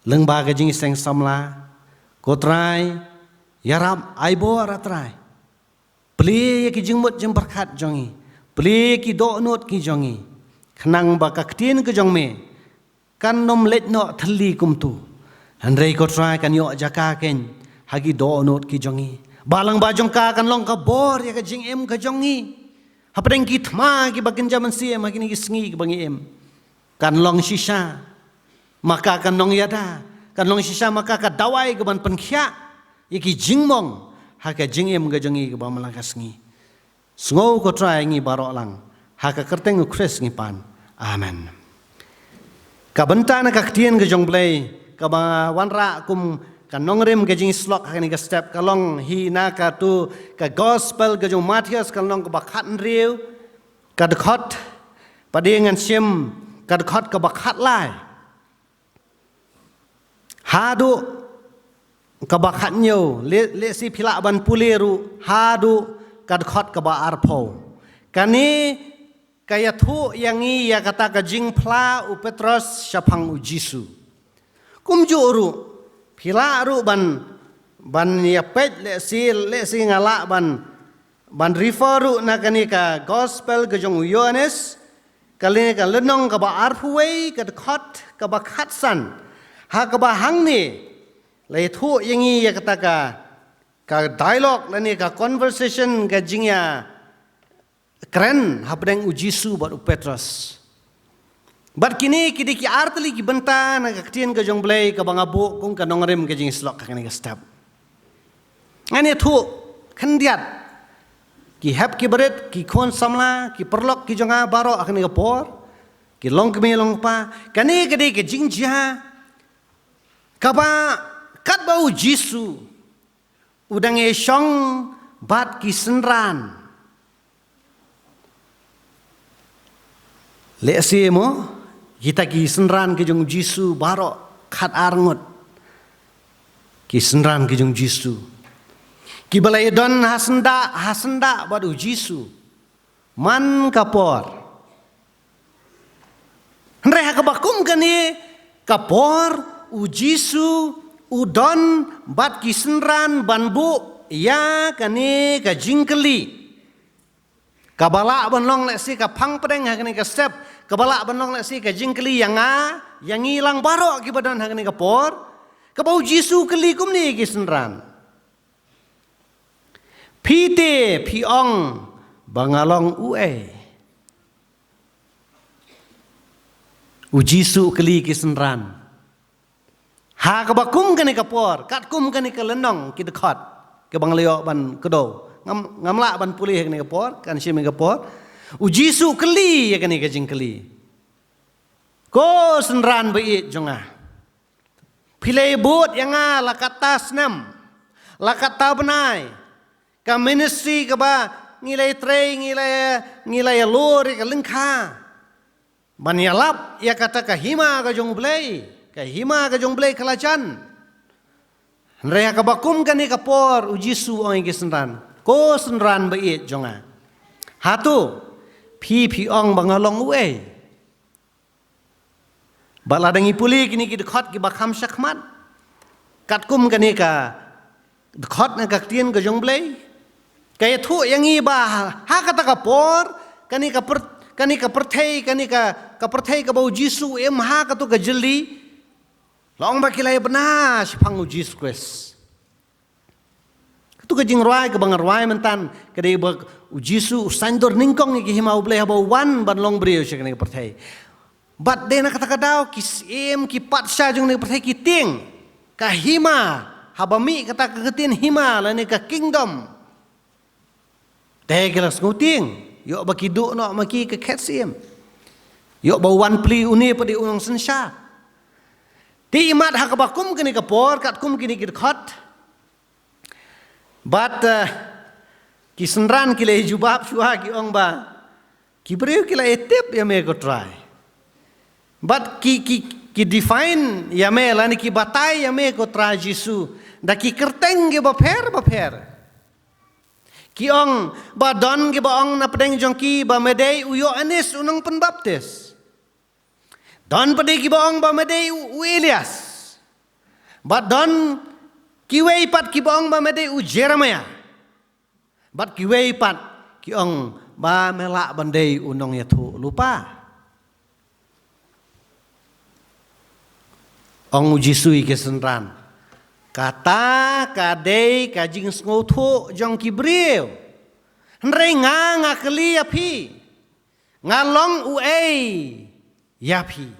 lyngba ka jingseng samla. Ko Trai, ïarap, ai bor ah Trai. Plie ïa ki jingmut jingpyrkhat jong ngi. Plie ïa ki dohnud ki jong ngi, khnang ba ka ktien ka jong me kan ym leit noh thylli kumto, hynrei ko Trai, kan ïoh jaka keiñ ha ki dohnud ki jong ngi. Ba lyngba jong ka kan long ka bor ïa ka jingim ka jong ngi hapdeng ki thma kiba kynja mynsiem ha kine ki sngi kiba ngi im. Kan long shisha ma ka ka nongïada, kan long shisha ma ka ka dawai kaban pynkhiah ïa ki jingmong ha ka jingim ka jong ngi kaba man la ka sngi. Sngew ko Trai ngi baroh lang, ha ka kyrteng u Khrist ngi pan. Amen. Ka bynta na ka ktien ka jong Blei kaba wanrah kum ka nongrim ka jingshlok ha kane ka step ka long hi na kato ka Gospel ka jong u Mathaios, ka lynnong kaba khathynriew, ka dkhot, pat de ngan shim ka dkhot kaba khatlai haduh kaba khathynñiew. Leh, lehse phi lah ban pule ruh haduh ka dkhot kaba arphew. Kane ka ïathuh ïa ngi ïa kata ka jingphla u Petros shaphang u Jisu. Kumjuh ruh phi lah ruh ban, ban ïa peit, lehse, lehse nga lah ban, ban refer ruh na kane ka Gospel ka jong u Ïoannis, ka leh, ka lynnong kaba arphew wei, ka dkhot kaba khatsan, ha kaba hangne la ïathuh ïa ngi ïa kata ka, ka dialogue lane ka conversation, ka jingïa kren hapdeng u Jisu bad u Petros. Bad kine ki dei ki artylli ki bynta na ka ktien ka jong Blei kaba nga buh kum ka nongrim ka jingshlok ha kane ka step. Ngan ïathuh khyndiat, ki hep ki barit, ki khun samla, ki paralok ki jong nga baroh ha kane ka por, ki longkmie longkpa, kane ka dei ka jingjia kaba katba u Jisu u dang ïashong bad ki synran. Lehse mo, kita ki synran ki jong u Jisu baroh khatar ngut. Ki synran ki jong u Jisu, kiba la ïadon ha syndah, ha syndah bad u Jisu man ka por. Hynrei ha kaba kum kane ka por, u Jisu u don bad ki synran ban buh ïa kane ka jingkylli, kaba lah ban long lehse ka phang pdeng ha kane ka step, kaba lah ban long lehse ka jingkylli ïa nga, ïa ngi lang baroh kiba don ha kane ka por, kaba u Jisu u kylli kumne ïa ki synran: Phi te phi ong ba nga long uei? U Jisu u kylli ki synran. Ha kaba kum kane ka por, katkum kane ka lynnong ki dkhot kiba nga la ïoh ban kdew, ngam, ngam lah ban pule ha kane ka por, kan shim ïa ka por. U Jisu u kylli ïa kane ka jingkylli: Ko synran ba ïeit jong nga, phi la ïabud ïa nga la katta snem, la katta bnai, ka ministry kaba ngi la ïatrei, ngi la, ngi la ïalur ïa ka lyngkha ban ïalap ïa kata ka hima ka jong U Blei, ka hima ka jong U Blei ka la jan. Hynrei ha kaba kum kane ka por, u Jisu u ong ïa ki synran: Ko synran ba ïeit jong nga, hato phi, phi ong ba nga long uei? Bad lada ngi pule kine ki dkhot kiba kham shakhmat, katkum kane ka dkhot na ka ktien ka jong U Blei, ka ïathuh ïa ngi ba ha kata ka por, kane ka pyr-, kane ka pyrthei, kane ka, ka pyrthei kaba u Jisu u im ha kato ka jylli, long ba ki la ïabna shaphang u Jisu Khrist. Kato ka jingrwai kaba nga rwai mynta ka dei ba u Jisu u saiñdur nyngkong ïa ka hima U Blei haba u wan ban long briew sha kane ka pyrthei. Bad dei na kata ka daw ki syiem, ki patsha jong kane ka pyrthei ki tieng ka hima, haba mih kata ka ktien hima lane ka kingdom. Te ki la sngewtieng ïoh ba ki duh noh ma ki ka khet syiem, ïoh ba u wan plie une pat u nongsynshar. Te imat ha kaba kum kane ka por, katkum kine ki dkhot, bad, eh, ki synran ki la jubab shuwa, ki ong ba, ki briew ki la ïatip ïa me ko Trai. Bad ki, ki, ki define ïa me lane ki batai ïa me ko Trai Jisu da ki kyrteng kiba pher bapher. Ki ong ba don kiba ong na pdeng jong ki ba me dei u Ïoannis u nongpynbaptis. Don pat kiba ong ba me dei u, u Elias. Bad don kiwei pat kiba ong ba me dei u Jeremiah. Bad kiwei pat ki ong ba me lah ban dei u nongïathuhlypa. Ong u Jisu ïa ki synran, kata ka dei ka jingsngewthuh jong ki briew, hynrei nga, nga kylli ïa phi, nga long uei ïa phi?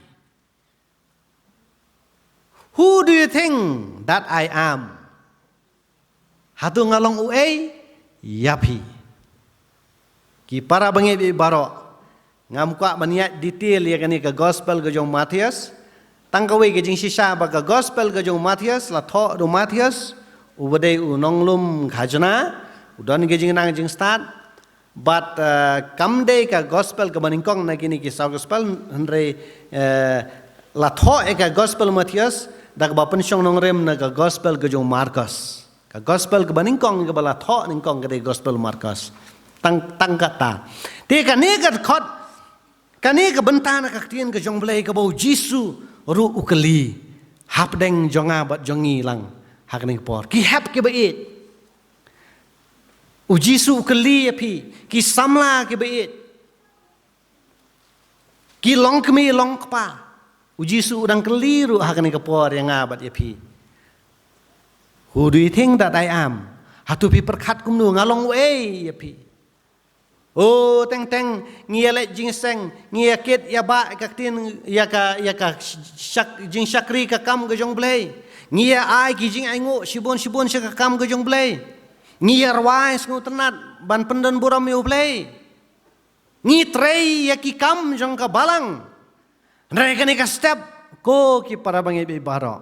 Who do you think that I am? Hato nga long uei ïa phi? Ki para bangeit baroh, ngam kwah ban ïaid detail ïa kane ka gospel ka jong u Mathaios. Tang kawei ka jingshisha ba ka gospel ka jong u Mathaios la thoh da u Mathaios, uba dei u nonglum khajna, u don ka jingnang jingstad. Bad, eh, kam dei ka gospel kaba nyngkong na kine ki saw gospel, hynrei, eh, la thoh ïa ka gospel Mathaios da kaba pynshong nongrim na ka gospel ka jong u Markos. Ka gospel kaba nyngkong kaba la thoh nyngkong ka dei gospel Markos. Tang, tang kata. Te kane ka dkhot, kane ka bynta na ka ktien ka jong u Blei kaba u Jisu ruh u kylli hapdeng jong nga bad jong ngi lang ha kane ka por. Ki hep kiba ïeit. U Jisu u kylli ïa phi, ki samla kiba ïeit, ki longkmie longkpa. U Jisu u dang kylli ruh ha kane ka por ïa nga bad ïa phi. Who do you think that I am? Hato phi pyrkhat kumno, nga long uei ïa phi? O, teng teng ngi ïa leit jingïaseng, ngi ïa kit ïa bah ïa ka ktien, ïa ka, ïa ka shak-, jingshakri ka kam ka jong u Blei. Ngi ïa ai ki jingainguh shibun shibun sha ka kam ka jong u Blei. Ngi ïa rwai sngewtynnat ban pyndonburom ïa u Blei. Ngi trei ïa ki kam jong ka balang. Hynrei kane ka step, ko ki para bangeit baroh,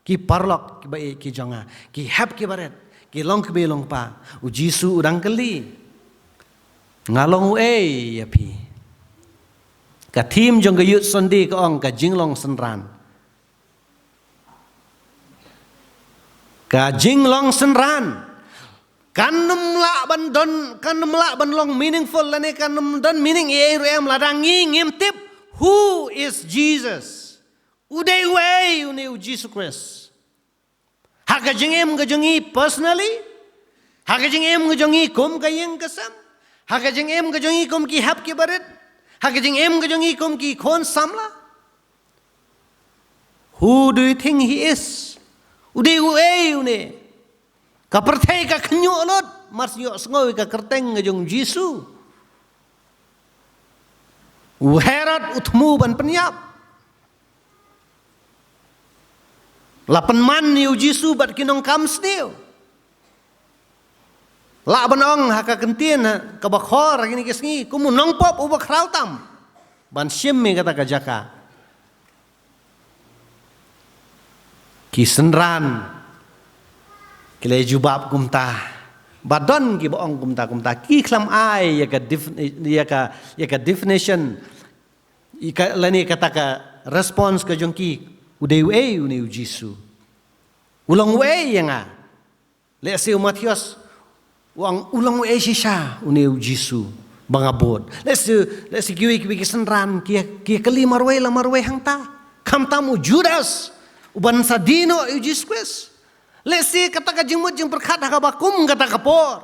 ki paralok kiba ïeit ki jong nga, ki hep kiba rit, ki longkmie longkpa, u Jisu u dang kylli, nga long uei ïa phi? Ka theme jong ka Youth Sunday ka ong ka jinglong synran. Ka jinglong synran kan ym lah ban don, kan ym lah ban long meaningful lane kan ym don meaning ei ei ruh em lada ngi ngim tip who is Jesus. U dei uei une u Jisu Khrist? Ha ka jingim ka jong ngi personally, ha ka jingim ka jong ngi kum ka ïing ka sem, ha ka jingim ka jong ngi kum ki hep kiba rit, ha ka jingim ka jong ngi kum ki khun samla. Who do you think he is? U dei uei une? Ka pyrthei ka khynñiuh lut mar shu ïohsngew ïa ka kyrteng ka jong u Jisu. U Herod u thmu ban pynïap. La pynman ïa u Jisu bad ki nongkam sniew. Lah ban ong ha ka kyntien, ha kaba khor ha kine ki sngi, kum u nongpop uba khraw tam ban shim ïa kata ka jaka. Ki synran ki la jubab kumta. Ba don kiba ong kumta kumta. Ki khlem ai ïa ka def-, ïa ka, ïa ka definition, ïa ka, lane kata ka response ka jong ki, u dei uei une u Jisu? U long uei ïa nga? Lehse u Mathaios u ong u long uei shisha une u Jisu ba nga bud. Lehse, lehse kiwei kiwei ki synran ki, ki kylli marwei la marwei hangta. Khamtam u Judas uban sa die noh ïa u Jisu Khrist. Lehse kata ka jingmut jingpyrkhat ha kaba kum kata ka por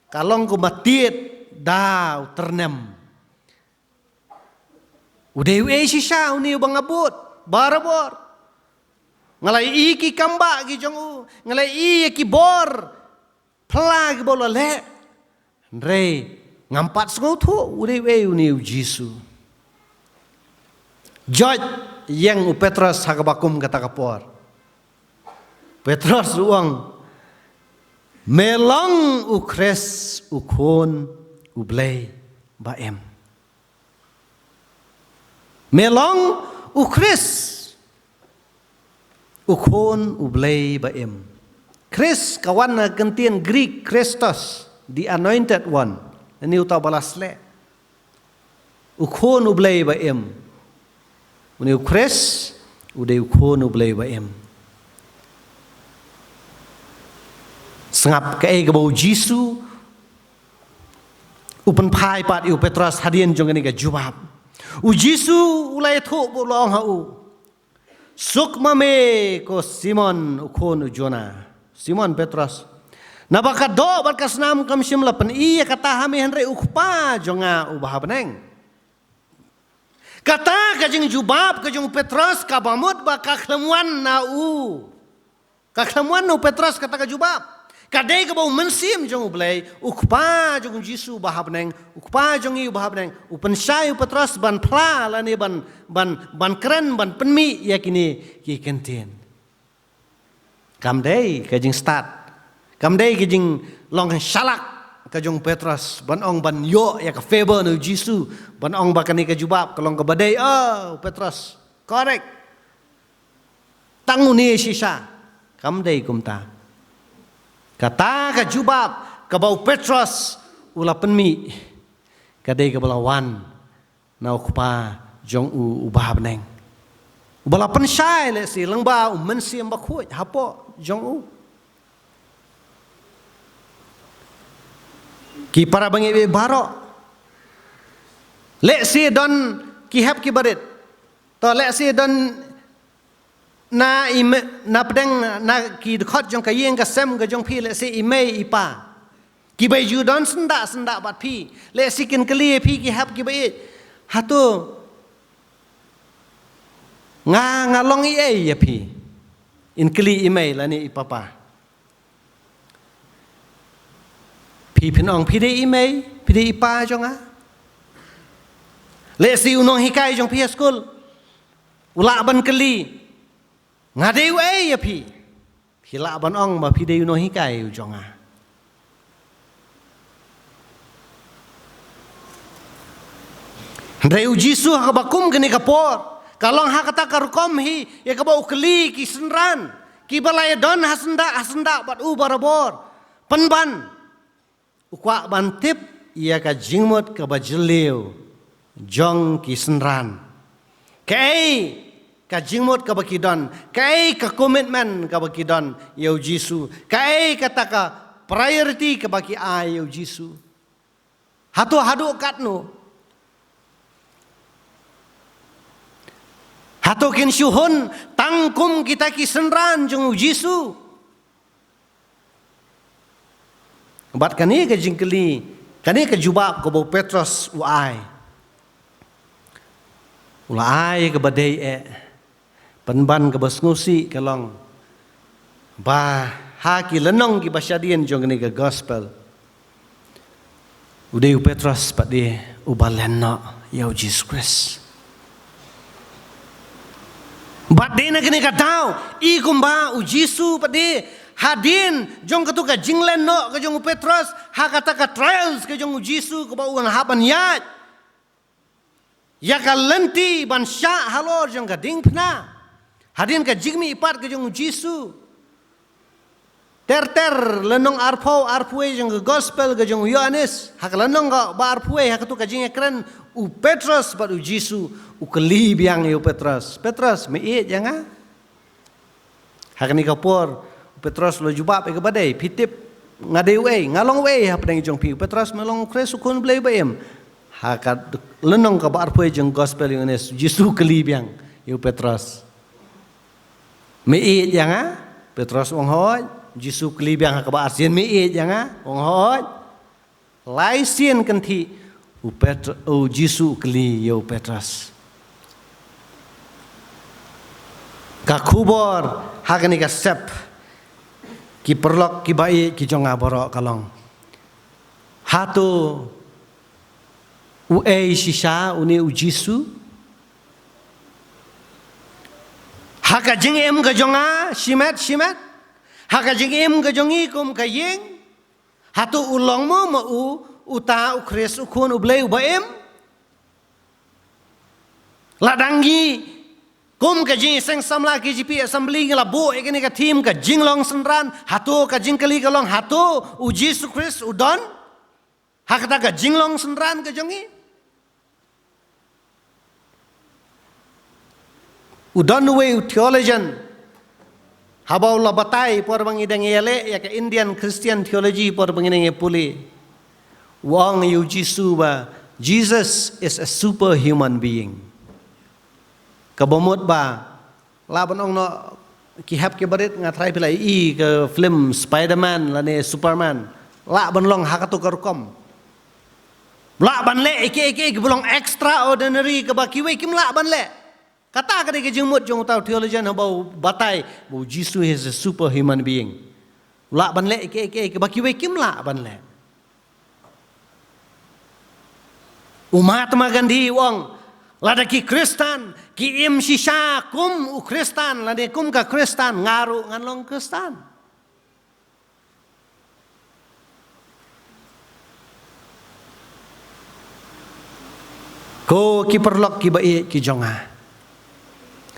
ka long kumba tied da u tyrnem. U dei uei shisha une uba nga bud barabor? Nga la ïohi ki kambah ki jong u, nga la ïohi ïa ki bor phylla kiba u la leh. Hynrei ngam pat sngewthuh u dei uei une u Jisu. Joit ïeng u Petros ha kaba kum kata ka por. Petros u ong, "Me long u Khrist, u Khun u Blei ba im. Me long u Khrist, u Khun u Blei ba im." Khrist ka wan na ka ktien Greek Christos, the anointed one. Une uta uba la sleh. U Khun u Blei ba im. Une u Khrist u dei u Khun u Blei ba im. Sngap kaei kaba u Jisu u pynphai pat ïa u Petros hadien jong kane ka jubab. U Jisu u la ïathuh bad u la ong ha u, "Suk ma me, ko Simon u khun u Jona, Simon Petros. Naba ka doh bad ka snam kam shym la pyni ïa kata ha me, hynrei u Kpa jong nga uba ha bneng." Kata ka jingjubab ka jong u Petros kaba mut ba ka khlem wan na u. Ka khlem wan na u Petros kata ka jubab. Ka dei kaba u Mynsiem jong u Blei, u Kpa jong u Jisu uba ha bneng, u Kpa jong ngi uba ha bneng, u pynshai u Petros ban phla lane ban, ban, ban kren, ban pynmih ïa kine ki kyntien. Kam dei ka jingstad, kam dei ka jinglong shalak ka jong u Petros ban ong, ban ïoh ïa ka favor na u Jisu, ban ong ba kane ka jubab ka long kaba dei. Oh, u Petros, correct. Tang une shisha. Kam dei kumta. Kata ka jubab kaba u Petros u la pynmih, ka dei kaba la wan na u Kpa jong u uba ha bneng, uba la pynshai lehse lyngba u Mynsiem Bakhuid hapoh jong u. Ki para bangeit baroh, lehse don ki hep ki barit, to lehse don na i me-, na pdeng, na ki dkhot jong ka ïing ka sem ka jong phi, lehse i mei i pa, kiba ju don syndah syndah bad phi, lehse kin kylli ïa phi ki hep kiba ïeit, "Hato nga, nga long ei ei ïa phi?" In kylli i mei lane i papa. Phi phin ong, "Phi dei i mei, phi dei i pa jong nga." Lehse u nonghikai jong phi ha skul u lah ban kylli, "Nga dei u ei ïa phi?" Phi lah ban ong ba phi dei u nonghikai u jong nga. Hynrei u Jisu ha kaba kum kane ka por, ka long ha kata ka rukom hi ïa kaba u kylli ki synran kiba la ïadon ha syndah ha syndah bad u barabor. Pynban, u kwah ban tip ïa ka jingmut kaba jylliew jong ki synran. Kaei ka jingmut kaba ki don, kaei ka commitment kaba ki don ïa u Jisu, kaei kata ka priority kaba ki ai ïa u Jisu. Hato haduh katno? Hato kin shu hun tang kum kita ki synran jong u Jisu? Bad kane ka jingkylli, kane ka jubab kaba u Petros u ai, u la ai kaba dei eh. Pynban kaba sngewsih ka long ba ha ki lynnong kiba shadien jong kane ka gospel, u dei u Petros pat de uba len noh ïa u Jisu Khrist. Bad de na kane ka daw, i kumba u Jisu pat de, hadien jong katu ka jinglen noh ka jong u Petros ha kata ka trials ka jong u Jisu kaba un hap ban ïaid ïa ka lynti ban shah halor jong ka diengphna. Hadien ka jingmihpat ka jong u Jisu, ter ter lynnong arphew, arphew wei jong ka gospel ka jong u Ïoannis, ha ka lynnong kaba arphew wei, ha katu ka jingïakren u Petros bad u Jisu, u kylli biang ïa u Petros, "Petros, me ïeit ïa nga?" Ha kane ka por u Petros u la jubab ïa kaba dei, "Phi tip nga dei uei, nga long uei hapdeng jong phi?" "U Petros, me long u Khrist, u Khun u Blei ba im." Ha ka lynnong kaba arphew jong gospel u Ïoannis, u Jisu u kylli biang ïa u Petros, "Me ïeit ïa nga?" Petros u ong, "Hooid." U Jisu u kylli biang ha kaba arsien, "Me ïeit ïa nga?" U ong, "Hooid." Lai sien kynthih u Petr-, u Jisu u kylli ïa u Petros. Ka khubor ha kane ka step, ki paralok kiba ïeit ki jong nga baroh, ka long, hato uei shisha une u Jisu? Ha ka jingim ka jong nga, shimet, shimet. Ha ka jingim ka jong ngi kum ka ïing. Hato u long mo ma u, uta u Khrist u Khun u Blei uba im? Lada ngi, kum ka Jingïaseng Samla K J P Assembly ngi la buh ïa kane ka theme ka jinglong synran, hato ka jingkylli ka long, hato u Jisu Khrist u don ha kata ka jinglong synran ka jong ngi? U don uwei u theologian, haba u la batai por ba ngi dang ïaleh ïa ka Indian Christian theology, por ba ngi dang ïa pule, u ong ïa u Jisu ba Jesus is a superhuman being. Kaba mut ba lah ban ong noh, ki hep ki barit, nga tharai phi la ïohi ka film Spider-Man lane Superman, lah ban long ha kato ka rukom. Lah ban leh ïa kiei kiei kiba long extraordinary kaba kiwei kim lah ban leh. Kata ka dei ka jingmut jong uta u theologian haba u batai ba u Jisu is a superhuman being. U lah ban leh ïa kiei kiei kiba kiwei kim lah ban leh. U Mahatma Gandhi u ong, lada ki Khristan ki im shisha kum u Khristan lane kum ka Khristan, nga ruh ngan long Khristan. Ko ki paralok kiba ïeit ki jong nga,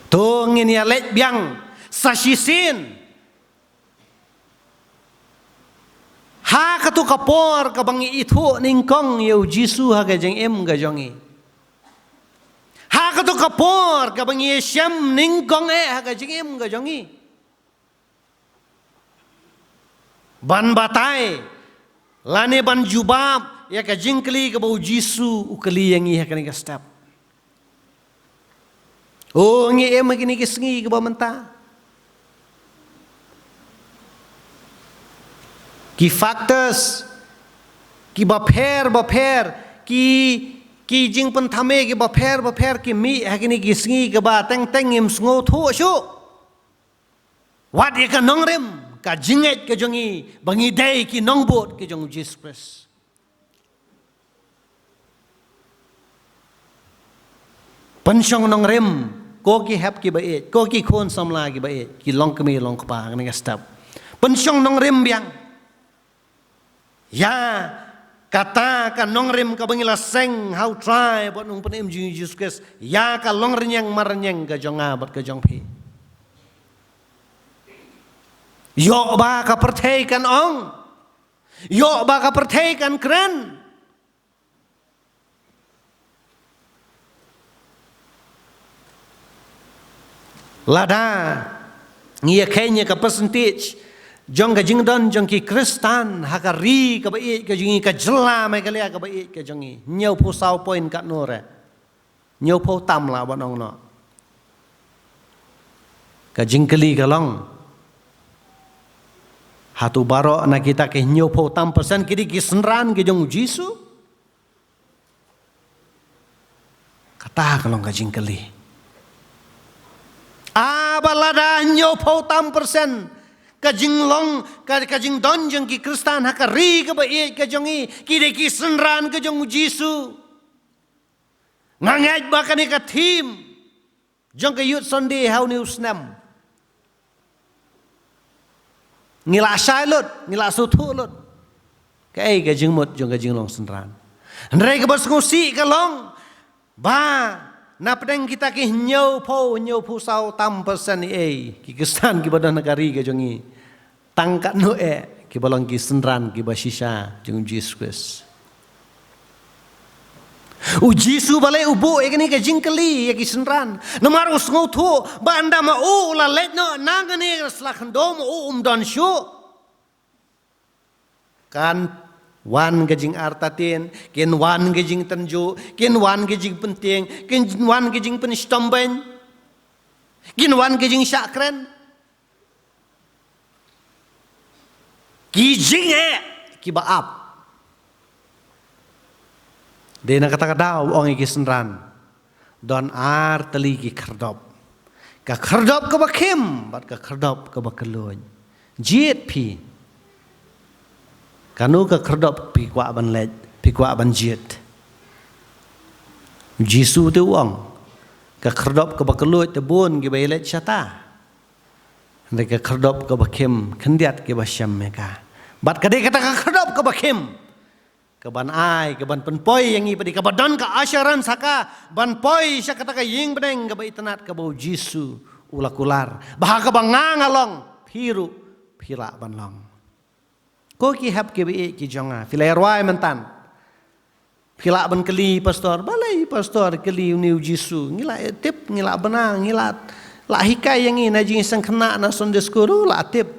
to ngin ïaleit biang sa shisien ha kato ka por kaba ngi ithuh nyngkong ïa u Jisu ha ka jingim ka jong ngi. Ha kato ka por kaba ngi ïashem nyngkong eh ha ka jingim ka jong ngi, ban batai lane ban jubab ïa ka jingkylli kaba u Jisu u kylli ïa ngi ha kane ka step. O, ngi im ha kine ki sngi kiba mynta. Ki factors kiba pher ba pher, ki, ki jingpynthame kiba pher ba pher ki mih ha kine ki sngi kiba teng teng ngim sngewthuh shuh. Wat ïa ka nongrim, ka jingngeit ka jong ngi ba ngi dei ki nongbud ki jong u Jisu Khrist. Pynshong nongrim, ko ki hep kiba ïeit, ko ki khun samla kiba ïeit, ki longkmie longkpa, kane ka step. Pynshong nongrim biang ïa kata ka nongrim kaba ngi la seng ha U Trai bad U Nongpynim jong ngi Jisu Khrist, ïa ka longrynïeng marynïeng ka jong nga bad ka jong phi. Ïoh ba ka pyrthei kan ong, ïoh ba ka pyrthei kan kren. Lada ngi ïa kheiñ ïa ka percentage jong ka jingdon jong ki Khristan ha ka ri kaba ïeit ka jong ngi, ka jylla Meghalaya kaba ïeit ka jong ngi, hynñiewphew saw point katno re? Hynñiewphew tam lah ban ong noh. Ka jingkylli ka long, hato baroh na kita ki hynñiewphew tam percent ki dei ki synran ki jong u Jisu? Kata ka long ka jingkylli. Haba lada hynñiewphew tam percent ka jinglong, ka, ka jingdon jong ki Khristan ha ka ri kaba ïeit ka jong ngi ki dei ki synran ka jong u Jisu, nga ngeit ba kane ka theme jong ka Youth Sunday ha une u snem ngi la shai lut, ngi la sngewthuh lut kaei ka jingmut jong ka jinglong synran. Hynrei kaba sngewsih ka long ba na pdeng kita ki hynñiewphew, hynñiewphew saw tam percent ïa ki Khristan kiba don ha ka ri ka jong ngi, tang katno eh kiba long ki synran kiba shisha jong u Jisu Khrist? U Jisu balei u buh ïa kane ka jingkylli ïa ki synran? Namar u sngewthuh ba ynda ma u u la leit noh na kane ka sla khyndew, ma u um don shuh, kan wan ka jingartatien, kin wan ka jingtynjuh, kin wan ka jingpyntieng, kin wan ka jingpynshitom beiñ, kin wan ka jingshah kren. Ki jingeh kiba ap. Dei na kata ka daw u ong ïa ki synran, don ar tylli ki khyrdop. Ka khyrdop kaba khim bad ka khyrdop kaba kylluid. Jied phi. Kano ka khyrdop phi kwah ban leit, phi kwah ban jied? U Jisu te u ong, Ka khyrdop kaba kylluid te bun kiba ïaleit shata. Hynrei ka khyrdop kaba khim khyndiat kiba shem ïa ka. Bad ka dei kata ka khyrdop kaba khim kaban ai, kaban pynpoi ïa ngi pat, kaba don ka assurance ha ka ban poi sha kata ka ïing bneng kaba itynnad kaba u Jisu u la kular. Ba ha kaba nga nga long, phi ruh phi lah ban long. Ko ki hep kiba ïeit ki jong nga, phi la ïa rwai mynta. Phi lah ban kylli pastor, balei pastor kylli une u Jisu? Ngi lah tip, ngi lah bna, ngi lah, lah hikai ïa ngi na jingseng khynnah na Sunday school ruh lah tip.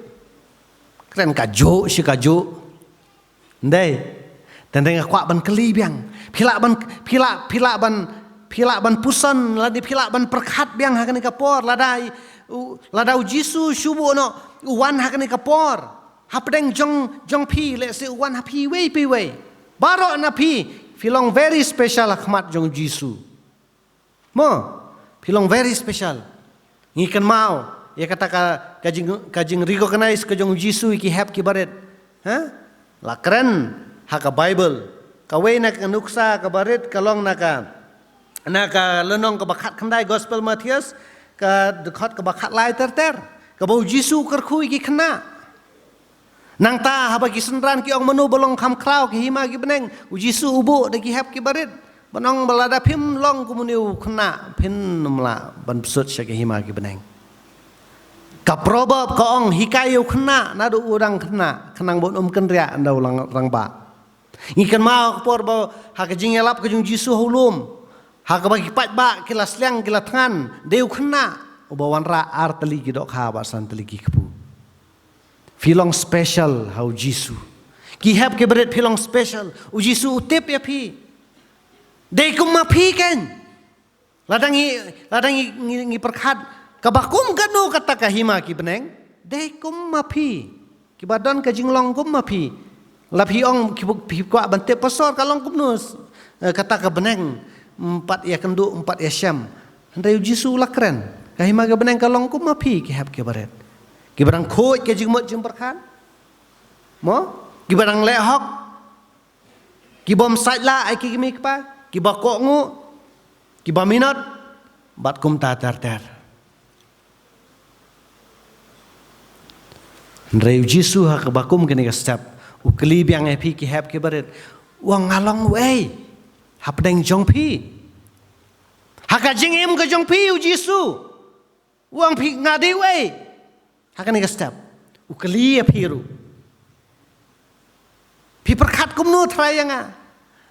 Kren kajuh shi kajuh. Ndei. Teng teng nga kwah ban kylli biang. Phi lah ban, phi lah, phi lah ban, phi lah ban puson, lane phi lah ban pyrkhat biang ha kane ka por, lada u, lada u Jisu shu buh noh u wan ha kane ka por. Hapdeng jong, jong phi, lehse u wan ha phi iwei pa iwei. Baroh na phi, phi long very special ha khmat jong u Jisu. Mo, phi long very special. Ngi kynmaw ïa kata ka, ka jing, ka jingrecognize ka jong u Jisu ïa ki hep kiba rit. Ha? La kren ha ka Bible. Kawei na ka nuksa kaba rit ka long na ka, na ka lynnong kaba khatkhyndai Gospel Mathaios, ka dkhot kaba khatlai ter ter. Kaba u Jisu u kyrkhu ïa ki khynnah. Nangta haba ki synran ki ong, mano ba long kham khraw ha ka hima ki bneng, u Jisu u buh da ki hep kiba rit ban ong ba lada phim long kum une u khynnah, phim lah ban pynshut sha ka hima ki bneng. Ka proverb ka ong, hikai ïa u khynnah naduh u dang khynnah, khnang ba un ym kynriah ynda u la rangbah. Ngi kynmaw ka por ba ha ka jingïalap ka jong u Jisu ha u lum, ha kaba ki paidbah ki la sliang ki la thngan, dei u khynnah uba wanrah ar tylli ki dohkha bad san tylli ki kpu. Phi long special ha u Jisu. Ki hep kiba rit, phi long special. U Jisu u tip ïa phi. Dei kum ma phi kein. Lada ngi, lada ngi, ngi, ngi pyrkhat kaba kum kano kata ka hima ki bneng, dei kum ma phi. Kiba don ka jinglong kum ma phi. La phi ong ki, phi kwah ban tip, pastor, ka long kumno, eh, kata ka bneng, ym pat ïakynduh, ym pat ïashem. Hynrei u Jisu u la kren, ka hima ka bneng ka long kum ma phi, ki hep kiba rit. Kiba dang khuid ka jingmut jingpyrkhat. Mo? Kiba dang leh hok. Ki bym sait lah ïa ki kmie ki kpa, kiba kohnguh, kiba minot, bad kumta ter ter. Hynrei u Jisu ha kaba kum kane ka step, u kylli biang ïa phi ki hep kiba rit, u ong, nga long uei hapdeng jong phi? Ha ka jingim ka jong phi, u Jisu u ong, phi, nga dei uei? Ha kane ka step u kylli ïa phi ruh. Phi pyrkhat kumno, trai, ïa nga?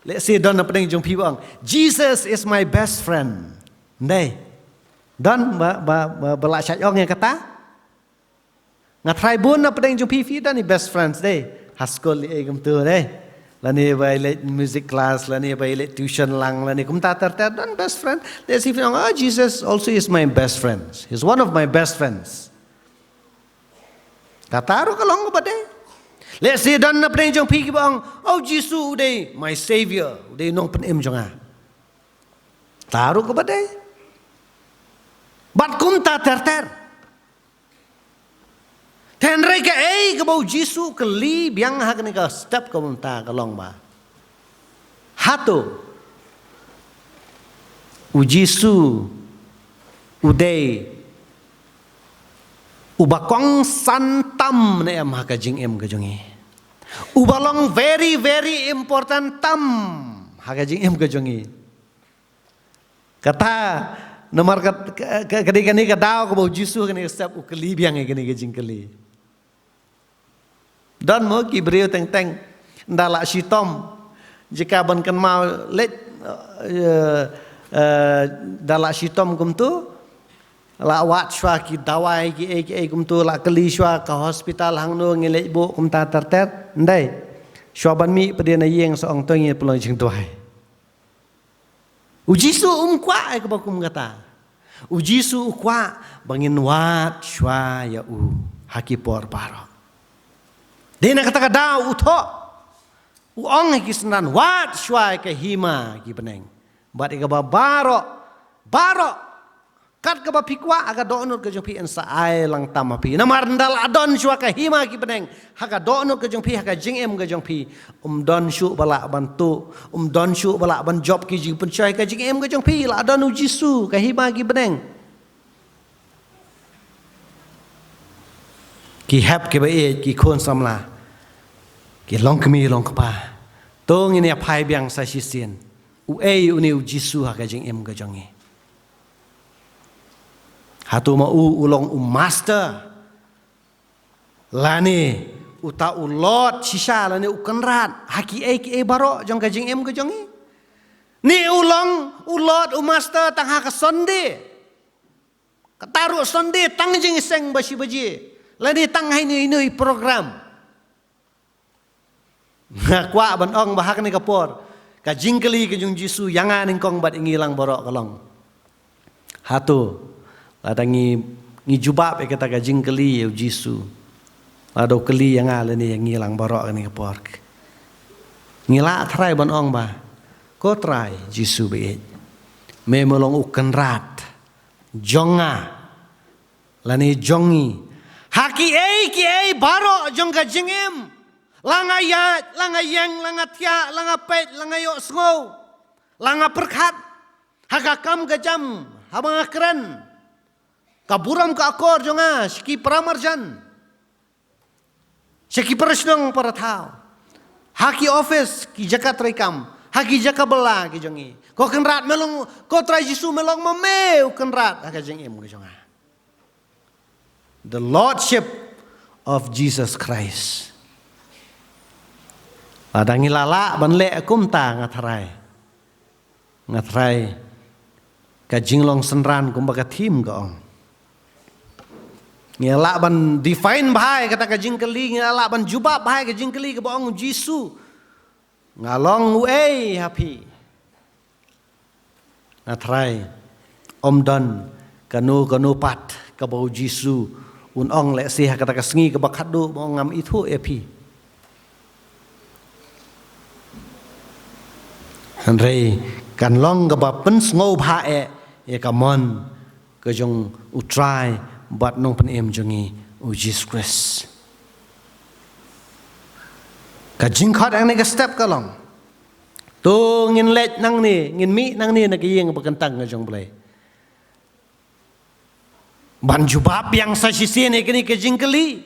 Lehse don hapdeng jong phi ba ong, Jesus is my best friend. Ndei. Don ba, ba, ba, ba lah shait ong ïa kata? Nga trai bun hapdeng jong phi, phi don i best friends, dei. Ha skul i ei kumtu, dei. Lane ba i leit music class, lane ba i leit tuition lang, lane kumta ter ter, don best friend. Lehse phi ong, oh, Jesus also is my best friend. He's one of my best friends. Kata ruh ka long kaba dei. Lehse don hapdeng jong phi kiba ong, oh, Jisu u dei my savior, u dei nongpynim jong nga. Kata ruh kaba dei. Bad kumta ter ter. Hynrei kaei kaba u Jisu u kylli biang ha kane ka step ka mynta ka long ba, hato u Jisu u dei uba kongsan tam ne em ha ka jingim ka jong ngi? Uba long very, very important tam ha ka jingim ka jong ngi? Kata namar ka, ka, ka, kane, kane ka daw kaba u Jisu kane ka step u kylli biang ïa kane ka jingkylli. Don mo ki briew teng teng, ynda lah shitom, jaka ban kynmaw leit, eh, eh, ynda lah shitom kumtu, lah wad shuwa ki dawai ki ei ki ei kumtu, lah kylli shuwa ka hospital hangno ngi leit buh kumta ter ter, ndei. Shuwa ban mih pat de na ïing sa ong to ngi pynlong jingduwai. U Jisu um kwah ïa kaba kum kata. U Jisu u kwah ba ngin wad shuwa ïa u ha ki por baroh. Dei na kata ka daw u thoh, u ong ha ki synran, wad shuwa ïa ka hima ki bneng. Bad ïa kaba baroh, baroh Kat kaba phi kwah ha ka dohnud ka jong phi, yn sa ai lang tam ha phi. Namar ynda la don shuwa ka hima ki bneng ha ka dohnud ka jong phi, ha ka jingim ka jong phi, ym don shuh ba lah ban tuh, ym don shuh ba lah ban jop ki jingpynshoi ha ka jingim ka jong phi. La don u Jisu, ka hima ki bneng. Ki hep ki ba ïeit, ki khun samla, ki longkmie longkpa, to ngin ïa phai biang sa shisien. Uei une u Jisu ha ka jingim ka jong ngi? Hato ma u u long u master, lane uta u lord shisha, lane u kynrad ha kiei kiei baroh jong ka jingim ka jong ngi? Ne u long u lord, u master tang ha ka Sunday? Kata ruh Sunday tang jingïaseng ba shi baje, lane tang ha ino ino i program. Nga kwah ban ong ba ha kane ka por, ka jingkylli ka jong u Jisu ïa nga nyngkong bad ïa ngi lang baroh ka long, hato lada ngi, ngi jubab ïa kata ka jingkylli ïa u Jisu, lada u kylli ïa nga lane ïa ngi lang baroh kane ka por, ngi lah tharai ban ong ba, ko Trai Jisu ba ïeit, me me long u kynrad jong nga lane jong ngi ha kiei kiei baroh jong ka jingim. La nga ïaid, la nga ïeng, la nga thiah, la nga peit, la nga ïohsngew, la nga pyrkhat, ha ka kam ka jam haba nga kren, ka burom ka akor jong nga sha ki paramarjan, sha ki parashnong parathaw, ha ki office, ki jaka treikam, ha ki jaka bylla ki jong ngi. Ko Kynrad me long, ko Trai Jisu me long ma me u Kynrad ha ka jingim ka jong nga. The Lordship of Jesus Christ. Lada ngi la lah ban leh kumta, nga tharai, nga tharai ka jinglong synran kumba ka theme ka ong, ngi lah ban define bha ïa kata ka jingkylli, ngi lah ban jubab bha ïa ka jingkylli kaba ong u Jisu, nga long uei ha phi? Nga tharai ym don kano kano pat kaba u Jisu un ong lehse ha kata ka sngi kaba khatduh ba ong ngam ithuh ïa phi. Hynrei kan long kaba pynsngewbha eh ïa ka mon ka jong u Trai bad Nongpynim jong ngi u Jisu Khrist. Ka jingkhot hangne ka step ka long, to ngin leit nangne, ngin mih nangne na ka ïing ba kyntang ka jong U Blei, ban jubab biang sa shisien ïa kane ka jingkylli,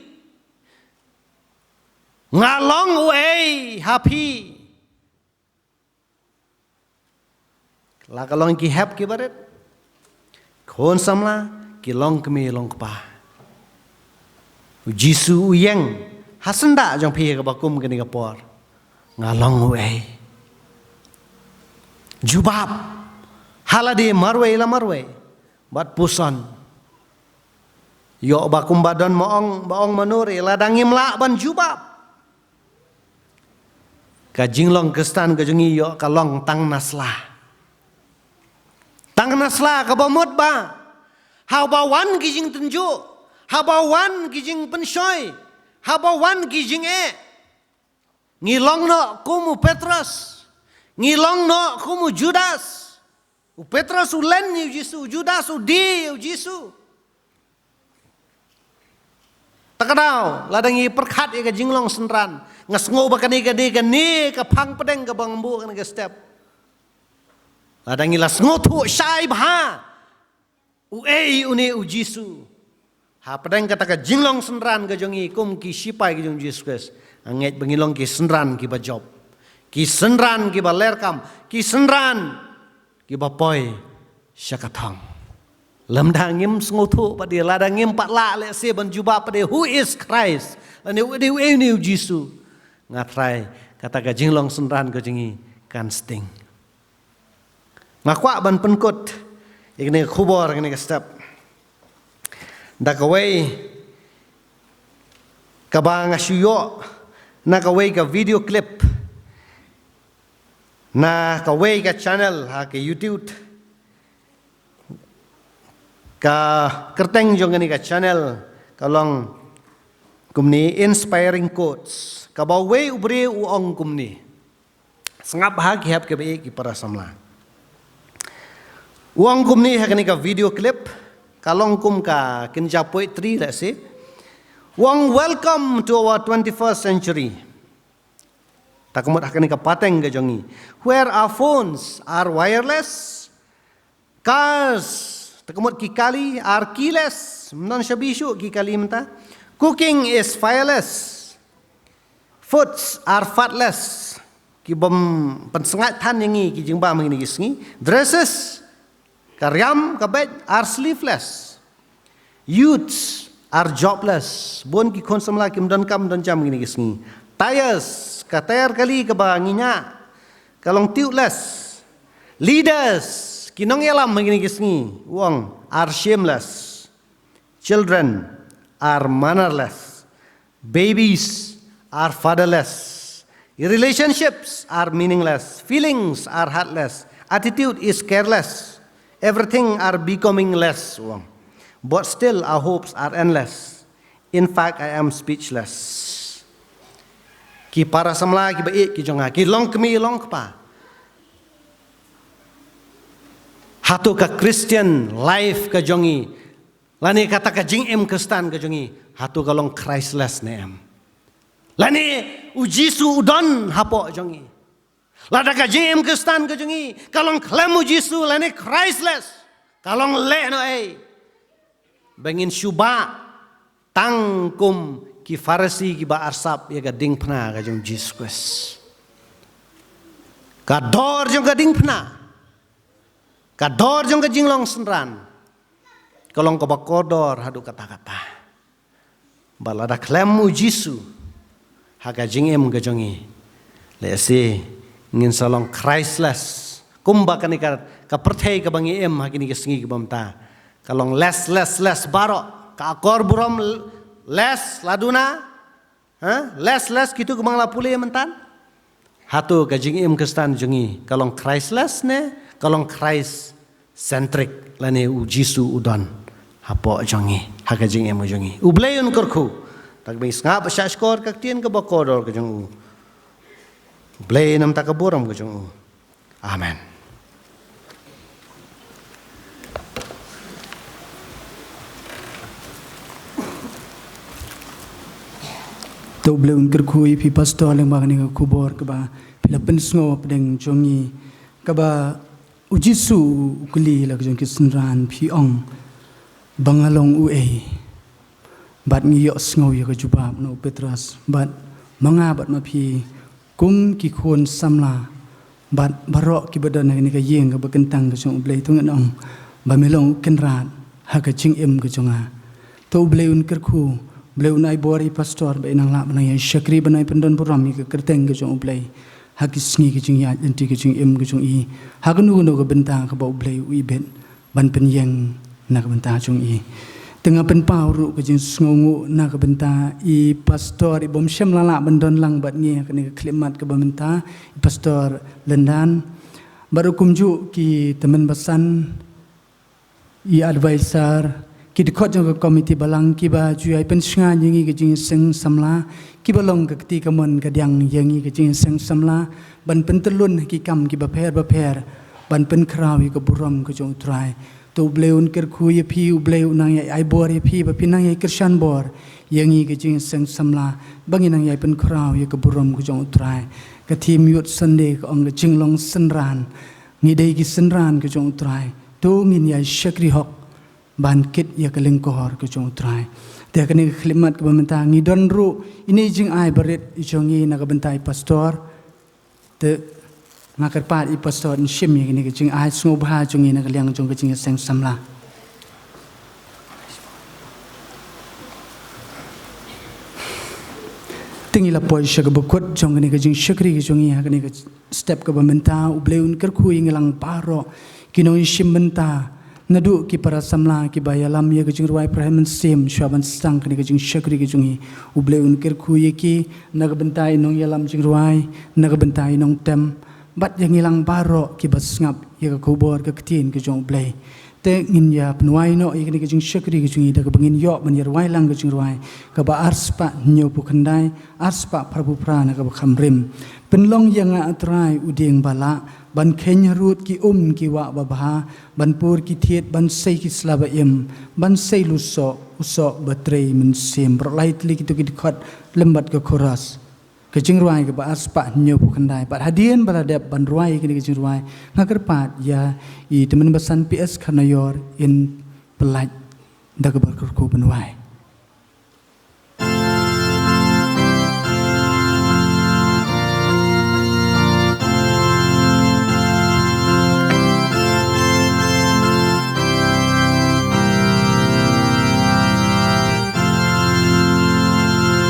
nga long uei ha phi? La ka long ki hep ki barit, khun samla, ki longkmie longkpa. U Jisu u ïeng ha syndah jong phi ha kaba kum kane ka por, nga long uei? Jubab ha lade marwei la marwei bad puson. Ïoh ba kumba don ma ong, ba ong manure, lada ngim lah ban jubab, ka jinglong Khristan ka jong ngi ïoh ka long tang na sla. Tang na sla kaba mut ba haba wan ki jingtynjuh, haba wan ki jingpynshoi, haba wan ki jingeh, ngi long noh kum u Petros, ngi long noh kum u Judas. U Petros u len ïa u Jisu, u Judas u die ïa u Jisu. Ta ka daw lada ngi pyrkhat ïa ka jinglong synran, nga sngew ba kane, kane, kane ka phang pdeng kaba ngam buh kane ka step, lada ngi la sngewthuh shai bha uei une u Jisu hapdeng kata ka jinglong synran ka jong ngi kum ki shipai ka jong u Jisu Khrist, nga ngeit ba ngi long ki synran kiba jop, ki synran kiba lyrkam, ki synran kiba poi sha ka thong. Lymda ngim sngewthuh pat de, lada ngim pat lah lehse ban jubab pat de, who is Christ? Lane uei, uei une u Jisu? Nga tharai kata ka jinglong synran ka jong ngi kan sting. Nga kwah ban pynkut ïa kane ka khubor, kane ka step, da kawei kaba nga shu ïoh na kawei ka video clip na kawei ka channel ha ka YouTube. Ka kyrteng jong kane ka channel ka long kumne, Inspiring Quotes. Kaba uwei u briew u ong kumne. Sngap bha ki hep ki ba ïeit, ki para samla. U ong kumne ha kane ka video clip, Ka long kum ka kynja poetry, let's say. U ong, "Welcome to our twenty-first century." Ta ka mut ha kane ka pateng ka jong ngi, where our phones are wireless, cars, ta ka mut ki kali, are keyless, ym don shabi shuh ki kali mynta. Cooking is fireless. Foods are fatless. Ki bym pynsngaid than ïa ngi ki jingbam ha kine ki sngi. Dresses, ka riam, ka beit, are sleeveless. Youths are jobless. Bun ki khun samla kim don kam don jam ha kine ki sngi. Tires, ka tyre kali kaba ngi ñiah, ka long tubeless. Leaders, ki nongïalam ha kine ki sngi, u ong, are shameless. Children are mannerless. Babies are fatherless. Relationships are meaningless. Feelings are heartless. Attitude is careless. Everything are becoming less, u ong. But still, our hopes are endless. In fact, I am speechless. Ki para samla kiba ïeit ki jong nga, ki long kmie long kpa, hato ka Christian life ka jong ngi, lane kata ka jingim Khristan ka jong ngi, hato ka long Christless ne em? Lane u Jisu u don hapoh jong ngi? Lada ka jingim Khristan ka jong ngi ka long khlem u Jisu lane Christless, ka long lehnoh ei ba ngin shu bah tang kum ki Pharisi kiba arsap ïa ka diengphna ka jong u Jisu Khrist. Ka dor jong ka diengphna, ka dor jong ka jinglong synran, ka long kaba kordor haduh katta katta. Bad lada khlem u Jisu ha ka jingim ka jong ngi, lehse ngin sa long Christless. Kumba kane ka, ka pyrthei kaba ngi im ha kine ki sngi kiba mynta, ka long less, less, less baroh. Ka akor burom less, la duna, ha? Less, less, kito kiba nga la pule mynta. Hato ka jingim Khristan jong ngi ka long Christless ne ka long Christ centric, lane u Jisu u don hapoh jong ngi ha ka jingim jong ngi? U Blei un kyrkhu. Te kaba ngi sngap ba shah shkor ka ktien kaba kordor ka jong u. U Blei namar ka burom ka jong u. Amen. To U Blei un kyrkhu ïa phi pastor lyngba kane ka khubor kaba phi la pynsngew hapdeng jong ngi, kaba u Jisu u kylli la ka jong ki synran, phi ong ba nga long uei. Bad ngi ïohsngew ïa ka jubab na u Petros, bad ma nga bad ma phi kum ki khun samla bad baroh kiba don ha kane ka ïing kaba kyntang ka jong U Blei, to ngin ong ba me long u kynrad ha ka jingim ka jong nga. To U Blei un kyrkhu, U Blei un ai bor ïa i pastor ba i nang lah ban nang ïa shakri ban nang pyndon burom ïa ka kyrteng ka jong U Blei ha ki sngi ka jingïaid lynti ka jingim ka jong i ha kano kano ka bynta kaba U Blei u ibit ban pynïeng na ka bynta jong i. Te nga pynpaw ruh ka jingsngewnguh na ka bynta i pastor i bym shym la lah ban don lang bad ngi ha kane ka khyllipmat kaba mynta, i Pastor Lyndan. Bad ruh kumjuh ki tymmen basan, i advisor, ki dkhot jong ka komiti balang kiba ju ïai pynshngaiñ ïa ngi ka jingïaseng samla, kiba long ka kti kamon kadiang ïa ngi ka jingïaseng samla ban pyntyllun ha ki kam kiba pher bapher ban pynkhraw ïa ka burom ka jong U Trai. To U Blei un kyrkhu ïa phi, U Blei un nang ïai ai bor ïa phi ba phin nang ïai kyrshan bor ïa ngi ka jingïaseng samla ba ngin nang ïai pynkhraw ïa ka burom ka jong U Trai. Ka theme Youth Sunday ka ong ka jinglong synran. Ngi dei ki synran ka jong U Trai, to ngin ïai shakri hok ban kit ïa ka lyngkor ka jong U Trai. Te ha kane ka khyllipmat kaba mynta ngi don ruh ine i jingai barit i jong ngi na ka bynta i pastor. Te nga kyrpad i pastor in shim ïa kane ka jingai sngewbha jong ngi na ka liang jong ka jingïaseng samla. Te ngi la poi sha kaba kut jong kane ka jingshakri ka jong ngi ha kane ka step kaba mynta. U Blei un kyrkhu ïa ngi lang baroh ki nongïashim bynta, naduh ki para samla kiba ïalam ïa ka jingrwai Prayer Mynsiem shuwa ban sdang kane ka jingshakri ka jong ngi. U Blei un kyrkhu ïa ki na ka bynta i nongïalam jingrwai, na ka bynta i nongtem, bad ïa ngi lang baroh kiba sngap ïa ka khubor ka ktien ka jong U Blei. Te ngin ïa pynwai noh ïa kane ka jingshakri ka jong ngi da kaba ngin ïoh ban ïa rwai lang ka jingrwai kaba arspah hynñiewphew khyndai, arspah phraphew phra na kaba kham rim. Pynlong ïa nga, A Trai, u dieng ba lah, ban kheiñ harud ki um ki wah babha, ban pur ki thied, ban sei ki sla ba im, ban sei lusoh u soh ba trei mynsiem. Baroh lai tylli kito ki dkhot lem bad ka chorus. Ka jingrwai kaba arspah hynñiewphew khyndai. Bad hadien ba la dep ban rwai ïa kane ka jingrwai, nga kyrpad ïa i Tymmen Basan P S Kharnaior in pyllait da kaba kyrkhu ban wai.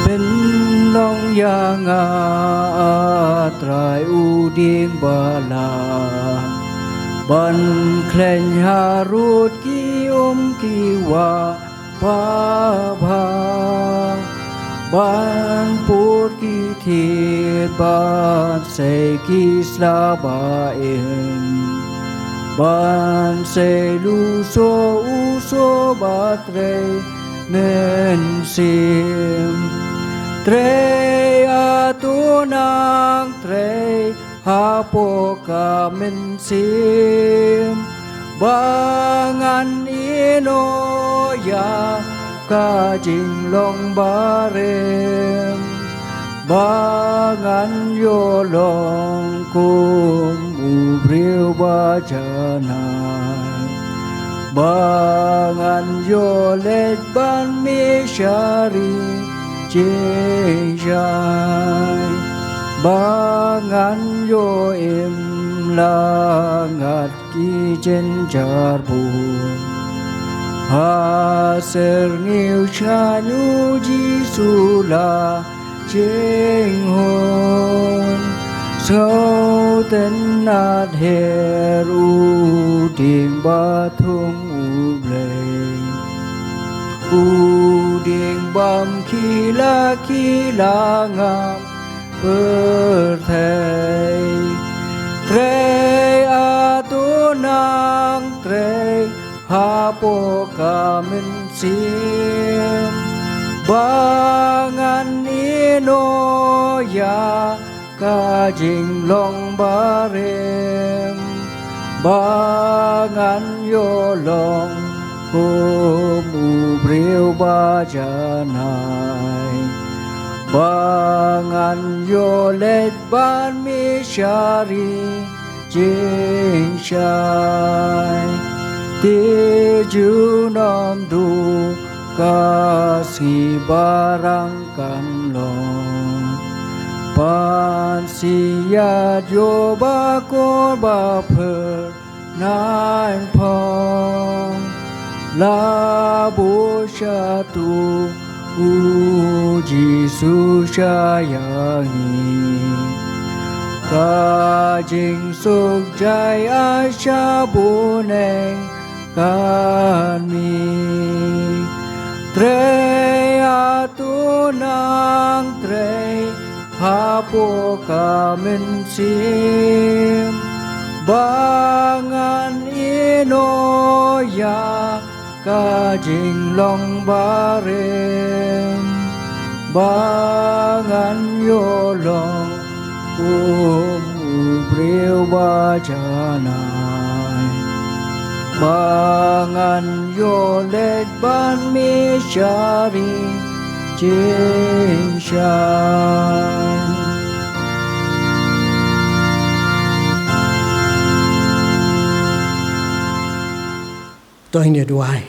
Pynlong ïa nga, A Trai, u dieng ba lah, ban khleiñ harud ki um ki wah babha, ban pur ki thied, ban sei ki sla ba im, ban sei lusoh u soh ba trei mynsiem. Trei, A Tunang, trei hapoh ka mynsiem, ba ngan ïehnoh ïa ka jinglong barim, ba ngan ïoh long kum u briew ba janai, ba ngan ïoh leit ban mishari jingshai, ba ngan ïoh im la ngat ki jynjar bun. Ha syrngiew shngaiñ u Jisu la jinghun, sngewtynnad her u dieng ba thung U Blei, u dieng bym khih la khih la ngam pyrthei. Trei, A Tunang, trei hapoh ka mynsiem, ba ngan ïehnoh ïa ka jinglong barim, ba ngan ïoh long kum u briew ba janai, ba ngan ïoh leit ban mishari jingshai. Te junom duh ka sngi ba rang kan long, ban siew ïa u ba kor ba phyrnai phong, la buh sha tu u Jisu sha ïa ngi. Ka jingsuk jai a sha bneng kan mih. Trei, A Tunang, trei hapoh ka mynsiem, ba ngan ïehnoh ïa ka jinglong barim, ba ngan ïoh long kum u briew ba janai, ba ngan ïoh leit ban mishari jingshai. To ngin ïa duwai.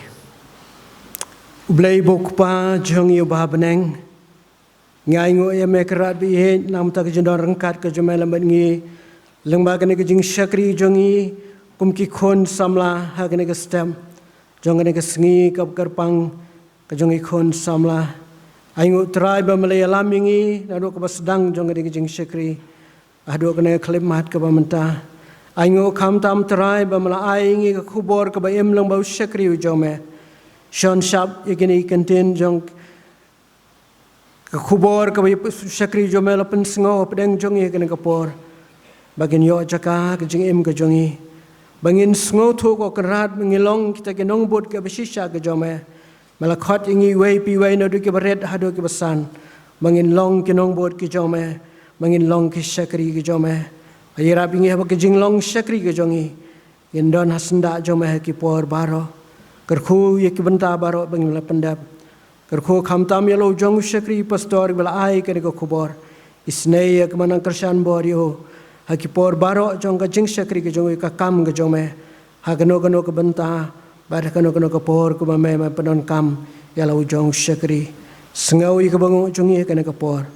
U Blei uba u Kpa jong ngi uba ha bneng, ngi ainguh ïa me Kynrad ba ïeit namar ka jingdon ryngkat ka jong me lem bad ngi lyngba kane ka jingshakri jong ngi kum ki khun samla ha kane ka step jong kane ka sngi kaba kyrpang ka jong ki khun samla. Ainguh Trai ba me la ïalam ïa ngi naduh kaba sdang jong kane ka jingshakri haduh kane ka khyllipmat kaba mynta. Ainguh khamtam Trai ba me la ai ïa ngi ka khubor kaba im lyngba u shakri u jong me. Shon shap ïa kine ki kyntien jong ka khubor kaba u shakri u jong me la pynsngew hapdeng jong ngi ha kane ka por, ba kin ïoh jaka ha ka jingim ka jong ngi. ba ngin sngewthuh, ko Kynrad, ba ngin long kita ki nongbud kiba shisha ki jong me. Me la khot ïa ngi iwei pa iwei, naduh kiba rit haduh kiba san, ba ngin long ki nongbud ki jong me, ba ngin long ki shakri ki jong me. Ïarap ïa ngi haba ka jinglong shakri ki jong ngi, ngin don ha syndah jong me ha ki por baroh. Kyrkhu ïa ki bynta baroh ba ngin la pyndep. Kyrkhu khamtam ïa la u jong u shakri pastor ba la ai kane ka khubor. Isynei ïa ka, ba nang kyrshan bor ïa u ha ki por baroh jong ka jingshakri ka jong u, ka kam ka jong me, ha kano kano ka bynta bad ha kano kano ka por kaba me, me pyndonkam ïa la u jong u shakri. Sngew ïa ka bynguh jong ngi ha kane ka por.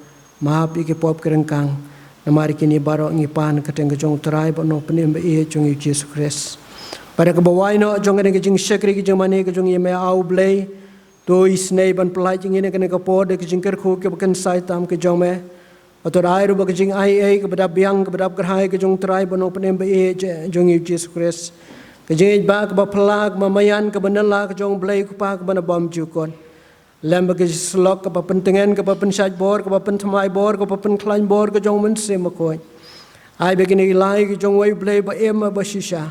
Map ïa ki pop ki ryngkang. Namar kine baroh ngi pan ha ka kyrteng ka jong u Trai bad u Nongpynim ba ïeit jong ngi, u Jisu Khrist. Bad ha kaba wai noh jong kane ka jingshakri ka jingmane ka jong ngi, me, A U Blei, to isynei ban pyllait ïa ngi ha kane ka por da ka jingkyrkhu kaba kynsai tam ka jong me. Bad to ai ruh ba ka jingaiei kaba dap biang, kaba dap kyrhai ka jong u Trai bad u Nongpynim ba ïeit jong ngi, u Jisu Khrist, ka jingïeit ba kaba phylla, kaba maïan, kaba nylla ka jong U Blei U Kpa kaba na bymjukut, lem bad ka jingsyllok kaba pyntngen, kaba pynshait bor, kaba pynthymmai bor, kaba pynkhlaiñ bor ka jong U Mynsiem Bakhuid. Ai ba kine ki lai ki jong uwei U Blei ba im bad ba shisha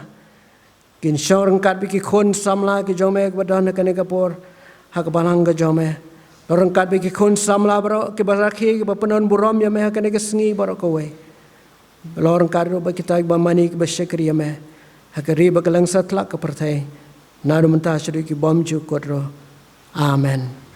kin shong ryngkat bad ki khun samla ki jong me kiba don ha kane ka por ha ka balang ka jong me. Long ryngkat bad ki khun samla baroh kiba rakhe, kiba pyndonburom ïa me ha kane ka sngi baroh kawei. Long ryngkat ruh bad kita kiba mane, kiba shakri ïa me ha ka ri bad ka lyngsatlak ka pyrthei, naduh mynta shaduh ki bymjukut ruh. Amen.